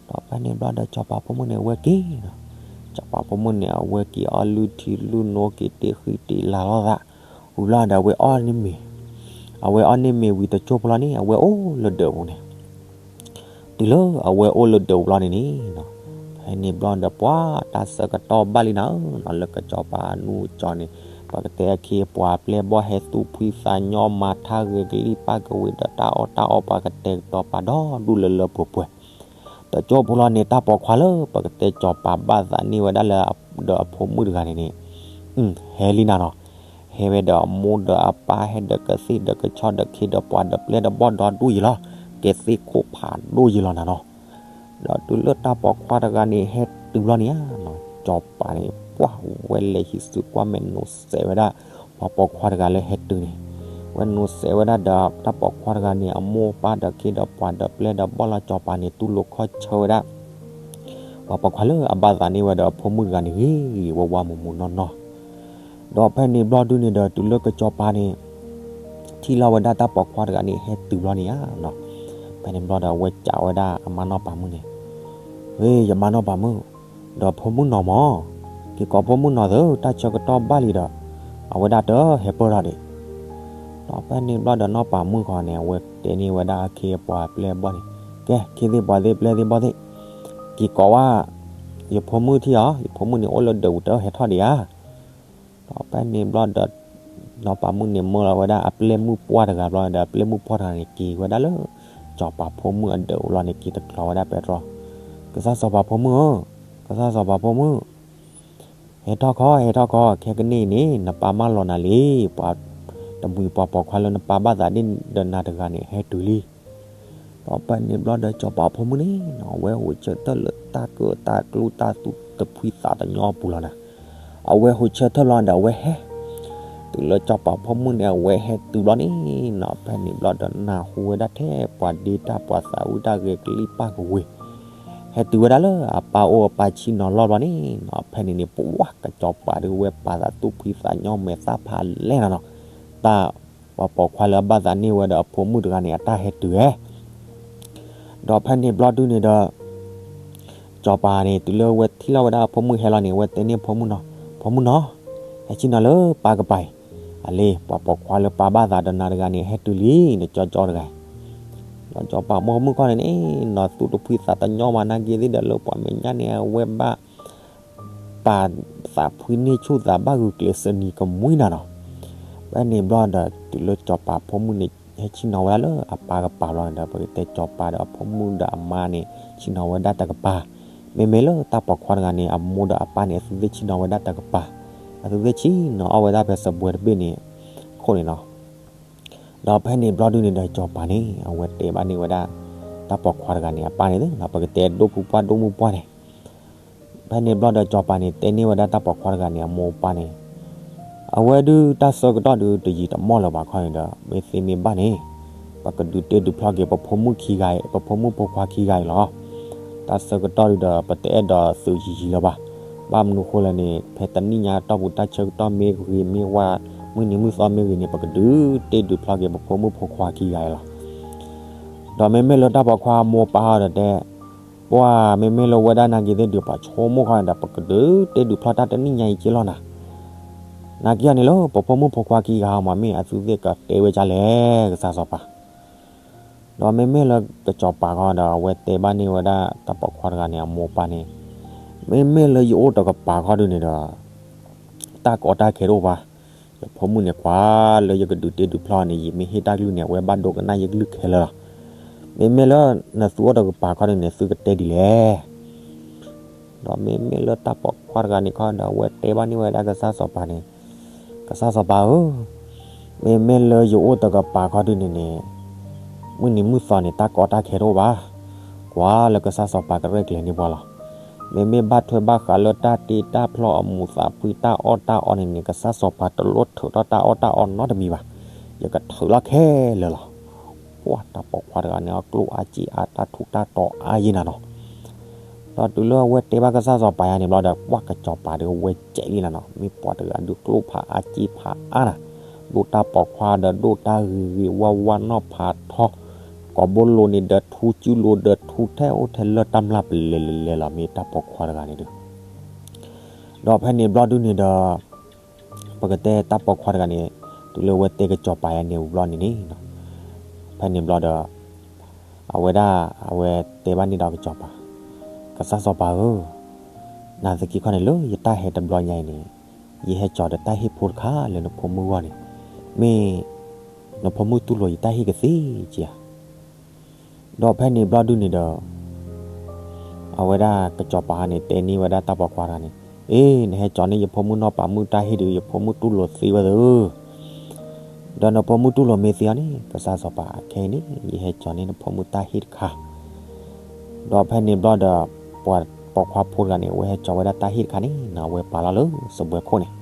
ဒီးဖဲန့ၣ်ဘျီဒီး စီၤပၤဖိမုၣ်န့ၣ် အဝဲက့ၤ, စီၤပၤဖိမုၣ်န့ၣ် အဝဲက့ၤအီၣ်လုၢ်ထံလုၢ်နိ က့ၤတ့ဃံတ့လၤလိာ်သး, ဝံၤဘျီဒီး အဝဲအီၣ်န့ၢ်မ့ၤ အဝဲအီၣ်န့ၢ်မ့ၤဝံၤတကၠိၢ်ဖိလီၤန့ၣ် အဝဲအိၣ်လၢဒၢးပူၤန့ၣ် တုၤလၢအဝဲအိၣ်လၢဒၢးပူၤလီၤန့ၣ်န့ၣ်နီၤ, ဖဲန့ၣ်ဘျီဒီးပှၤတၢ်ဆၢကတီၢ်ဘၣ်လံနၤဧၢ, လၢကစီၤပၤအနူၢ်ကၠီန့ၣ် ပကတဲအခ့အပှၤအပျဲၢ်အဘီၣ်ဟဲသူၣ်ဖှံသးညီမၤထါဂဲၤကလံၣ်ပၢ်ကဝ့ၤဒီးတၢ်အီၣ်တၢ်အီပှၤကတဲာ်ကတီၤပာ်ဒီဒူၣ်လၢလၢပှဲၤပှဲၤ, တကၠိၢ်ဖိလီၤန့ၣ် တၢ်ပိာ်ခွါလၢပကတဲစီၤပၤဘၣ်သးန့ၢ်ဝဲဒၣ်လၢဒီးအဖိမုၣ်တဂၤန့ၣ်န့ၣ် ဟဲလံနၤနီၤ, ဟဲဝဲဒီးအမိၢ်ဒီးအပၢ်ဟဲဒီးကသ့ၣ်ဒီးကဆီဒီးခ့ဒီးပှၤဒီးပျဲၢ်ဒီးဘီၣ်ဒီဒူၣ်ယံာ်လီၤ, ကဲသ့ၣ်ခိၣ်ဖးဒိၣ်ယံာ်လီၤနၤနီၤ, ဒီးတုၤလၢတၢ်ပိာ်ခွါတဂၤန့ၣ်ဟဲတုၤဘျီန့ၣ်ဧါနီၤ, စီၤပၤန့ၣ် ပှၢ်ဝဲလဲၤဟံးစုကွၢ်မဲာ်နိးစဲးဝဲဒၣ် ပှၤပိာ်ခွါတဂၤလၢဟဲတုၤန့ၣ်, ဝဲနိးစဲးဝဲဒၣ်ဒီးတၢ်ပိာ်ခွါတဂၤန့ၣ် အမိၢ်အပၢ်ဒီးခ့ဒီးပှၤဒီးပျဲၢ်ဒီးဘီၣ်လီၤ, စီၤပၤန့ၣ် တူၢ်လိာ်ခီၣ်ဆၢဝဲဒၣ် ပှၤပိာ်ခွါလၢအဘၣ်သးန့ၢ်ဝဲဒီးအဖိမုၣ်တဂၤန့ၣ် ဂ့ၤဂ့ၤဝါဝါမုာ်မုာ်နီၢ်နီၢ်, ဒီးဖဲန့ၣ်ဘျီဒုန့ၣ်ဒီး တုၤလၢကစီၤပၤန့ၣ် ထံၣ်လီၤဝဲဒၣ်တၢ်ပိာ်ခွါတဂၤန့ၣ် ဟဲတုၤဘျီန့ၣ်ဧါနီၤ, ဖဲန့ၣ်ဘျီဒီးအဝဲစံးဝဲဒၣ်အမါနီၢ်ပၤမုၣ်န့ၣ်, ဝ့ ယမါနီၢ်ပၤမုၣ်, ဒီးဖိမုၣ်နီၤမၢ်, က့ၤကိးဖိမုၣ်နီၤသၢ, တၢ်ဆၢကတီၢ်ဘၣ်လံဒီး အဝဲဒၣ်တဟဲပၢၢ်ထီၣ်ဒံး ဒီးဖဲန့ၣ်ဘျီဒီးနီၢ်ပၤမုၣ်ဃီန့ၣ် အဝဲတဲန့ၢ်ဝဲဒၣ်အခ့အပှၤအပျဲၢ်အဘီၣ်န့ၣ်, ကဲ ခ့သ့ၣ်ပှၤသ့ၣ်ပျဲၢ်သ့ၣ်ဘီၣ်သ့ၣ်, က့ၤကိးဝဲ ယဖိမုၣ်ထံၣ်ဧါ, ယဖိမုၣ်န့ၣ်အိၣ်လၢဒၢးပူၤတဟဲထီၣ်ဒံးဧါ, ဒီးဖဲန့ၣ်ဘျီဒီး နီၢ်ပၤမုၣ်န့ၣ်မၢလီၤဝဲဒၣ်အပျဲၢ်မုၣ်ပှၢ်တဂၤဘျီဒီး အပျဲၢ်မုၣ်ပှၢ်တဂၤန့ၣ် က့ၤဝဲဒၣ်လၢ စီၤပၤဖိမုၣ်အဒၢးပူၤလီၤန့ၣ် က့ၤတကျီၤဝဲဒၣ်ပဲတြီ, ကစၢ်စီၤပၤဖိမုၣ်ဧၢ, ကစၢ်စီၤပၤဖိမုၣ် ဟဲထီၣ်ခီ ဟဲထီၣ်ခီ, ခဲကနံၣ်အံၤန့ၣ် နပၢ်မၢလီၤနၤလံ, ပှၤတမှံၤပှၤပိာ်ခွါလၢနပၢ်ဘၣ်သးဒ်ဒီးနၤတဂၤန့ၣ် ဟဲတုၤလံ, ဒီးဖဲန့ၣ်ဘျီဒီးစီၤပၤဖိမုၣ်န့ၣ်နီၤ အဝဲဟိးဆၢထၢၣ်လၢတၢ်ကၢၣ်တၢ်ကျူတၢ်သူၣ်တဖှံသးတညီပူၤလီၤနၤ, အဝဲဟိးဆၢထၢၣ်လီၤဒီးအဝဲဟဲ တုၤလၢစီၤပၤဖိမုၣ်န့ၣ်အဝဲဟဲတုၤဘျီန့ၣ်နီၤ ဖဲန့ၣ်ဘျီဒီးနၢ်ဟူဝဲဒၣ်ထဲပှၤဒ့တၢ်ပှၤသးဝံၣ်တၢ်ဂဲၤကလံၣ်ပၢ်ကဝ့ၤ ဟဲတုၤဝဲဒၣ်လၢအပၢ်အိၣ်အပၢ်ဆ့ၣ်နီၤလီၢ်ဘျီန့ၣ်နီၤ ဖဲန့ၣ်န့ၣ် ပဝဲကစီၤပၤဒုးဝဲပာ်သးသူၣ်ဖှံသးညီမဲာ်သၣ်ဖးလဲၢ်နၤနီၤ, တၢ်ပှၤပိာ်ခွါလၢအဘၣ်သးန့ၢ်ဝဲဒီးအဖိမုၣ်တဂၤန့ၣ် အတၢ်ဟဲတုၤဧါ ဒီးဖဲန့ၣ်ဘျီဒုန့ၣ်ဒီး စီၤပၤန့ၣ် တုၤလၢဝဲထံၣ်လီၤဝဲဒၣ်အဖိမုၣ်ဟဲလီၤန့ၣ် ဝဲတဲန့ၢ်ဖိမုၣ်နီၤ, ဖိမုၣ်နီၤ, ဟဲဆ့ၣ်နီၤလၢပၢ်ကပၤအံၤ, အလံ ပှၤပိာ်ခွါလၢပၢ်ဘၣ်သးဒီးနၤတဂၤန့ၣ် ဟဲတုၤလံ နကၠီကၠီတဂၤအံၤ, ဒီးစီၤပၤမိၢ်မုၣ်ခီန့ၣ်န့ၣ် နီၤသူၣ်တဖှံသးတညီမး နာ်က့သ့ၣ်ဒီးလၢပှၤမဲာ်ညါန့ၣ် အဝဲဘၣ် ပာ်သးဖှံန့ၢ်ဆူၣ်သးဘၣ်ဂုာ်ကျဲးစၢးနံၤကမှံနၤနီၤ, ဖဲန့ၣ်ဘျီဒီး တုၤလၢစီၤပၤဖိမုၣ်န့ၣ် ဟဲဆ့ၣ်နီၤဝဲဒၣ်လၢအပၢ်ကပၤဘျီန့ၣ်ဒီး ပကတဲစီၤပၤဒီးအဖိမုၣ်ဒီးအမါန့ၣ် ဆ့ၣ်နီၤဝဲဒၣ်တကပၤ, မ့မ့ၢ်လၢတၢ်ပိာ်ခွါတဂၤန့ၣ် အမိၢ်ဒီးအပၢ်န့ၣ် အသုသ့ၣ်ဆ့ၣ်နီၤဝဲဒၣ်တကပၤ, အသုသ့ၣ်ဆ့ၣ်နီၤအီၣ်ဝဲဒၣ်ဖဲစပွဲတဘ့ၣ်န့ၣ် ခိၣ်န့ၣ်နီၤ ဒီးဖဲန့ၣ်ဘျီဒုန့ၣ်ဒီးစီၤပၤန့ၣ် အဝဲတဲဘၣ်န့ၢ်ဝဲဒၣ် တၢ်ပိာ်ခွါတဂၤန့ၣ် အပၢ်န့ၣ်သ့ၣ်နီၤ ပကတဲဒိၣ်ဖုပှၢ်ဒိၣ်မုၣ်ပှၢ်န့ၣ်, ဖဲန့ၣ်ဘျီဒီးစီၤပၤန့ၣ် တဲန့ၢ်ဝဲဒၣ်တၢ်ပိာ်ခွါတဂၤန့ၣ် အမိၢ်အပၢ်န့ၣ်, အဝဲဒုးတၢ်ဆၢကတီၢ်ဒုးတယံာ်တမီၢ်လၢၤဘၣ်ခီန့ၣ်ဒီး မ့ၢ်သ့မ့ၢ်ဘၣ်န့ၣ် ပကဒုးတ့ဒုးဖျီက့ၤပဖိမုၣ်ခံဂၤအံၤ ပဖိမုၣ်ဖိခွါခံဂၤအံၤလီၤ. တၢ်ဆၢကတီၢ်ဒုးဒီး ပတအဲၣ်ဒိးသုးယံာ်ယံာ်လၢၤဘၣ်. ဘၣ်မနုၤဃိလဲၣ်န့ၣ် ဖဲတနံၣ်ညါအတီၢ်ပူၤ တၢ်ဆၢကတီၢ်မ့ၢ်ဂ့ၤမ့ၢ်ဝါ မုၢ်နံၤမုၢ်သီမ့ၢ်ဂ့ၤန့ၣ် ပကဒုးတ့ဒုးဖျီက့ၤပဖိမုၣ်ဖိခွါခံဂၤအံၤလီၤ. ဒီးမ့မ့ၢ်လၢတၢ်ပိာ်ခွါအမိၢ်အပၢ်ဒီးတဲ ပှၤမ့မ့ၢ်လၢဝဲဒၣ်နာ်က့သ့ၣ်ဒုးပှၤဆိကမိၣ်ခီဒီး ပကဒုးတ့ဒုးဖျီတၢ်တနံၣ်ညါအံၤက့လီၤနၤ. နာ်က့အန့ၣ်လၢ ပဖိမုၣ်ဖိခွါခံဂၤဟီမး မ့ၢ်အသုသ့ၣ်ကတဲဝဲဒ်လဲၣ် ကစၢ်စီၤပၤ ဒီးမ့မ့ၢ်လၢကစီၤပၤဃီဒီး အဝဲတဲဘၣ်န့ၢ်ဝဲဒၣ်တၢ်ပိာ်ခွါတဂၤန့ၣ် အမိၢ်အပၢ်န့ၣ်, မ့မ့ၢ်လၢယအိၣ်တကပၤခီဒုန့ၣ်ဒီး တၢ်ကီတၢ်ခဲတအိၣ်ဘၣ်. ယဖိမုၣ်န့ၣ် ကွၢ်လၢယကဒုးတ့ဒုးဖျီန့ၣ် ယမ့ၢ်ဟ့ၣ်တၢ်ကလုၢ်န့ၣ် အဝဲဘၣ်ဒိကနၣ်ယကလုၢ်ခဲလၢာ်လီၤ. မ့မ့ၢ်လၢနသုအိၣ်တကပၤခီဒုန့ၣ် သုကတဲဒ်လဲၣ် ဒီးမ့မ့ၢ်လၢတၢ်ပိာ်ခွါတဂၤန့ၣ်ခီဒီး အဝဲတဲဘၣ်န့ၢ်ဝဲဒၣ်ကစၢ်စီၤပၤန့ၣ်, ကစၢ်စီၤပၤဧၢ, မ့မ့ၢ်လၢယအိၣ်တကပၤခီဒုန့ၣ်န့ၣ် မုၢ်နံၤမုၢ်သီန့ၣ် တၢ်ကီတၢ်ခဲတအိၣ်ဘၣ်. ကွၢ်လၢကစၢ်စီၤပၤကရဲၣ်ကျဲၤန့ၢ်ပှၤလီၤ. မ့မ့ၢ်ဘၣ်ထွဲဘၣ်ဃးလၢတၢ်တ့တၢ်ဖျီအမူးသးဖှံတၢ်အီၣ်တၢ်အီန့ၣ်န့ၣ် ကစၢ်စီၤပၤတလိၣ်ထုးထီၣ်တၢ်အီၣ်တၢ်အီနီတမံၤဘၣ်. ယကထုးလီၤခဲလၢာ်လီၤ. ပှၢ်တၢ်ပိာ်ခွါတဂၤန့ၣ် အကျိၣ်အါစ့အါ တၢ်ထူးတၢ်တီၤအါယဲနၤနီၤ. ဒီးတုၤလၢအဝဲတဲဘၣ်ကစၢ်စီၤပၤယၤန့ၣ်ဘျီဒီး ပှၢ်ကစီၤပၤဒီးဝဲစဲးလံနၤနီၤ, မ့ၢ်ပှၤတဂၤဒုးကျိၣ်ဖးအါစ့ဖးအါနၤ, ဒိၣ်တၢ်ပိာ်ခွါဒီးဒိၣ်တၢ်ဂ့ၤဂ့ၤဝါဝါနီၢ်ဖးထီ, ကိာ်ဘိလိၤန့ၣ်ဒီးထူ စုလိၤဒီးထူထဲအိၣ်ထဲလၢတၢ်မျၢ်ပလဲၤလဲၤလဲၤလီၤ မ့ၢ်တၢ်ပိာ်ခွါတဂၤန့ၣ်ဒုး ဒီးဖဲန့ၣ်ဘျီဒုန့ၣ်ဒီး ပကတဲတၢ်ပိာ်ခွါတဂၤန့ၣ် တုၤလၢအဝဲတဲကစီၤပၤယၤန့ၣ်ဝံၤဘျီန့ၣ်န့ၣ်, ဖဲန့ၣ်ဘျီဒီး အဝဲဒၣ် အဝဲတဲဘၣ်န့ၣ်ဒီးကစီၤပၤ, ကစၢ်စီၤပၤဧၢ, နာ်သက့ခီန့ၣ်လၢယတၢ်ဟဲတဘျီညါအံၤန့ၣ်, ယဟဲကၠီၤဒီးတၢ်ဟ့ၣ်ဖိတခါလၢနဖိမုၣ်ဂီၢ်န့ၣ်, မ့ၢ် နဖိမုၣ်တူၢ်လိာ်ယတၢ်ဟ့ၣ်ကသ့ဧါ. ဒီးဖဲန့ၣ်ဘျီဒုန့ၣ်ဒီး အဝဲဒၣ်ကစီၤပၤန့ၣ် တဲန့ၢ်ဝဲဒၣ်တၢ်ပိာ်ခွါတဂၤန့ၣ်, အ့ နဟဲကၠီၤန့ၢ်ယဖိမုၣ်နီၢ်ပၤမုၣ်တၢ်ဟ့ၣ်ဒီး ယဖိမုၣ်တူၢ်လိာ်သ့ဝဲသၢ, ဒီးနဖိမုၣ်တူၢ်လိာ်မ့ၢ်သ့အီၤန့ၣ် ကစၢ်စီၤပၤ အခဲအံၤန့ၣ် ယဟဲကၠီၤန့ၢ်နဖိမုၣ်တၢ်ဟ့ၣ်တခါ. ဒီးဖဲန့ၣ်ဘျီဒီး ပှၤပိာ်ခွါဖိတဂၤန့ၣ် အဝဲဟဲကၠီၤဝဲဒၣ်တၢ်ဟ့ၣ်တခါန့ၣ်နီၤ အဝဲပာ်လီၤလၢစပွဲခိၣ်န့ၣ်.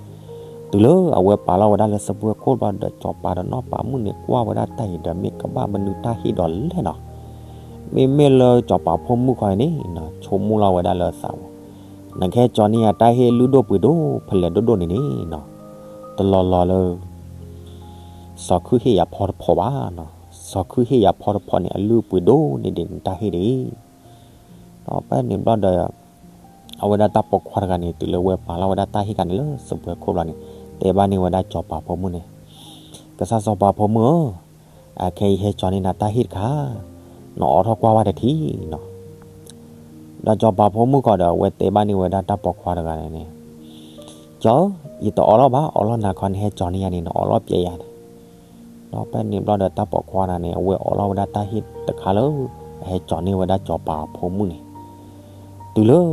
တုၤလၢအဝဲပာ်လီၤဝဲဒၣ်လၢစပွဲခိၣ်ဘျီဒီး ကစီၤပၤဒီးနီၢ်ပၤမုၣ်န့ၣ် ကွၢ်ဝဲဒၣ်တၢ်အံၤဒီး မ့ၢ်ကဘၣ်မနုၤတၢ်ဟ့ၣ်ဒီးလဲၣ်နီၤ, မ့မ့ၢ်လၢကစီၤပၤဖိမုၣ်ခီန့ၣ်နီၤ ဆိကမိၣ်လီၤဝဲဒၣ်လၢသးဝဲ, နကဟဲကၠီၤန့ၢ်ယၤတၢ်ဟ့ၣ်လုၢ်ဒိၣ်ပှ့ၤဒိၣ်ဖဲလဲၣ်ဒိၣ်ဒိၣ်န့ၣ်န့ၣ်နီၤ, တလီၤလီၤလၢ စီၤခုၣ်ဟ့ၣ်ယၤဖီတဖီဘၣ်နီၤ, စီၤခုၣ်ဟ့ၣ်ယၤဖီတဖီန့ၣ် အလုၢ်ပှ့ၤဒိၣ်န့ၢ်ဒံးနတၢ်ဟ့ၣ်တဂ့ၤ. ဒီးဖဲန့ၣ်ဘျီဒီး အဝဲဒၣ်တၢ်ပိာ်ခွါတဂၤန့ၣ် တုၤလၢအဝဲပာ်လီၤဝဲဒၣ်တၢ်ဟ့ၣ်တခါန့ၣ်လၢစပွဲခိၣ်ဘျီန့ၣ် တဲဘၣ်န့ၢ်ဝဲဒၣ်ကစီၤပၤဖိမုၣ်န့ၣ်, ကစၢ်စီၤပၤဖိမုၣ်ဧၢ, အခဲအံၤယဟဲကၠီၤန့ၢ်နၤတၢ်ဟ့ၣ်တခါ, နအိးထီၣ်ကွၢ်ဝဲတထံၣ်နီၤ. ဒီးကစီၤပၤဖိမုၣ်ခီဒီး အဝဲတဲဘၣ်န့ၢ်ဝဲဒၣ်တၢ်ပိာ်ခွါတဂၤန့ၣ်, ကၠီၤဧၢ, ယတအိးလီၤဘၣ်, အိးလီၤနၤခီ နဟဲကၠီၤန့ၢ်ယၤန့ၣ် နအိးလီၤပျဲယၤန့ၣ်. ဒီးဖဲန့ၣ်ဘျီဒီးတၢ်ပိာ်ခွါတဂၤန့ၣ် အဝဲအိးလီၤဝဲဒၣ်တၢ်ဟ့ၣ်တခါလၢ အဟဲကၠီၤန့ၢ်ဝဲဒၣ်ကစီၤပၤဖိမုၣ်န့ၣ်, တုၤလၢ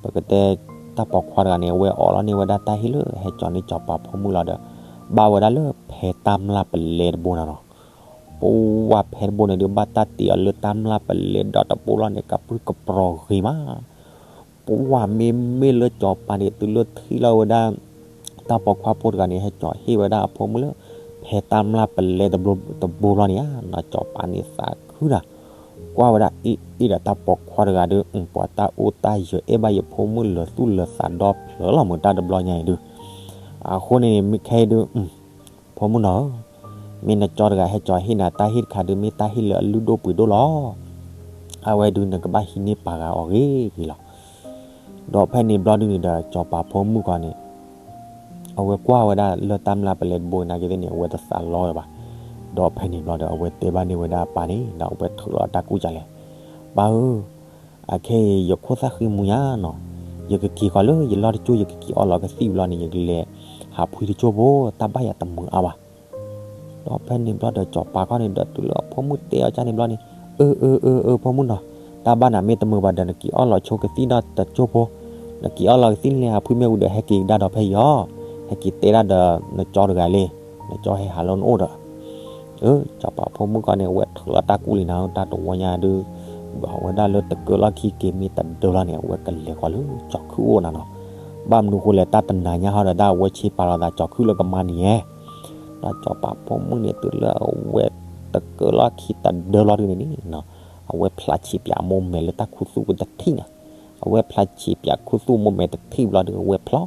ပကတဲ တၢ်ပိာ်ခွါတဂၤန့ၣ် အဝဲအိးလီၤန့ၢ်ဝဲဒၣ်တၢ်ဟ့ၣ်လၢအဟဲကၠီၤန့ၢ်ကစီၤပၤဖိမုၣ်လီၤဒီး ဘၣ်ဝဲဒၣ်လၢဖဲတၢ်မျၢ်ပလဲတဘိန့ၣ်နီၤ. ပဝဲဖဲတဘိန့ၣ်ဒုး ဘၣ်တၢ်တ့အီၤလၢတၢ်မျၢ်ပလဲဒီတဘိလီၤန့ၣ် ကပြုၢ်ကပြီၤဂ့ၤမး. ပဝဲမ့မ့ၢ်လၢကစီၤပၤန့ၣ် တုၤလၢထံၣ်လီၤဝဲဒၣ် တၢ်ပိာ်ခွါဖိတဂၤန့ၣ် ဟဲကၠီၤဟ့ၣ်ဝဲဒၣ်အဖိမုၣ်လၢ ဖဲတၢ်မျၢ်ပလဲတဘိလီၤန့ၣ်ဧါနီၤ, ကစီၤပၤန့ၣ်သးခုတၢ်, ကွၢ်ဝဲဒၣ်အ့ၣ်အ့ၣ်ဒီးတၢ်ပိာ်ခွါတဂၤဒီး ပှၤတၢ်အိၣ်တၢ်ယၢၤအဲၣ်ဘၣ်ယဖိမုၣ်လၢာ်သူၣ်လၢာ်သးဒီဖျၢၣ်လီၤမုၢ်တၢ်တဘျီညါအံၤဒုး, အဃိန့ၣ်မ့ၢ်ခဲအံၤဒုး ဖိမုၣ်နီၤဧၢ, မ့ၢ်နကၠီတဂၤဟဲကၠီၤဟ့ၣ်နၤတၢ်ဟ့ၣ်တခါဒုး မ့ၢ်တၢ်ဟ့ၣ်လၢအလုၢ်ဒိၣ်ပှ့ၤဒိၣ်လီၤ. အဝဲဒုးနကဘၣ်ဟံးန့ၢ်ပာ်ဂၤအီၤဂ့ၤဂ့ၤလီၤ. ဒီးဖဲန့ၣ်ဘျီဒုးန့ၣ်ဒီး ကစီၤပၤဖိမုၣ်ခီန့ၣ် အဝဲကွၢ်ဝဲဒၣ်လၢတၢ်မျၢ်ပလဲတဘိနာ်က့သ့ၣ်န့ၣ် အဝဲတသးလီဝဲဘၣ်. ဒီးဖဲန့ၣ်ဘျီဒီး အဝဲတဲဘၣ်န့ၢ်ဝဲဒၣ်အပၢ်န့ၣ် ဒီးအဝဲထုးလီၤတၢ်ကူၣ်ကလဲၣ်, ပၢ်ဧၢ, အခဲအံၤယခိၣ်သၣ်ဃံမူညါနီၤ, ယကက့ၤဃီၤလၢယလီၢ်တကၠိၢ် ယကက့ၤအီၣ်လီၤကသံၣ်ဘျီန့ၣ် ယကလဲၤဟးဖှံတကၠိၢ်ဖိ, တၢ်ဘၣ်ယၤတမုာ်အါဘၣ်. ဒီးဖဲန့ၣ်ဘျီဒီး ကစီၤပၤခီန့ၣ်ဒီး တုၤလၢအဖိမုၣ်တဲအီၤကန့ၣ်ဘျီန့ၣ်, အၢ အၢ အၢ အၢ ဖိမုၣ်နီၤ, တၢ်ဘၣ်နၤမ့ၢ်တမုာ်ဘၣ်ဒီး နက့ၤအီၣ်လီၤဆိကသံၣ်ဒီးတကၠိၢ်ဖိ, နက့ၤအီၣ်လီၤကသံၣ်လဲၤဟးဖှံမ့ၢ်ဝံၤဒီး ဟဲက့ၤကဒါဒီးဖဲအံၤအီၤ, ဟဲက့ၤတဲဒၣ်ဒီးနကၠီတဂၤလံ, နကၠီဟဲဟးလၢနအိၣ်ဒီး အၢ ကစီၤပၤဖိမုၣ်ခီန့ၣ် အဝဲထုးလီၤတၢ်ကူၣ်လံနၤဧၢ, တၢ်တဝီညါဒုး ဘၣ်ဝဲဒၣ်လၢတကၢလီၢ်ခံက့ၤမ့ၢ်တဒၢလီၤန့ၣ် အဝဲကလဲၤဃီၤလၢကၠီၤခုၣ်အိၣ်နၤနီၤ. ဘၣ်မနုၤဃိလဲၣ် တၢ်တနၤညါဟီဒီး တၢ်အဝဲဆ့ပာ်လီၤသးကၠီၤခုၣ်လၢကမါနံၤဧါ. ဒီးကစီၤပၤဖိမုၣ်န့ၣ် တုၤလၢအဝဲတကၢလီၢ်ခံတဒၢလီၤဒုးန့ၣ်န့ၣ် အဝဲဖျါဆံးပၠးအမိၢ်မဲာ်လၢတၢ်ခူသူၣ်ဝဲတထံၣ်နီၤ. အဝဲဖျါဆံးပၠးခူသူၣ်မိၢ်မဲာ်တထံၣ်ဘျီဒုး အဝဲဖျီ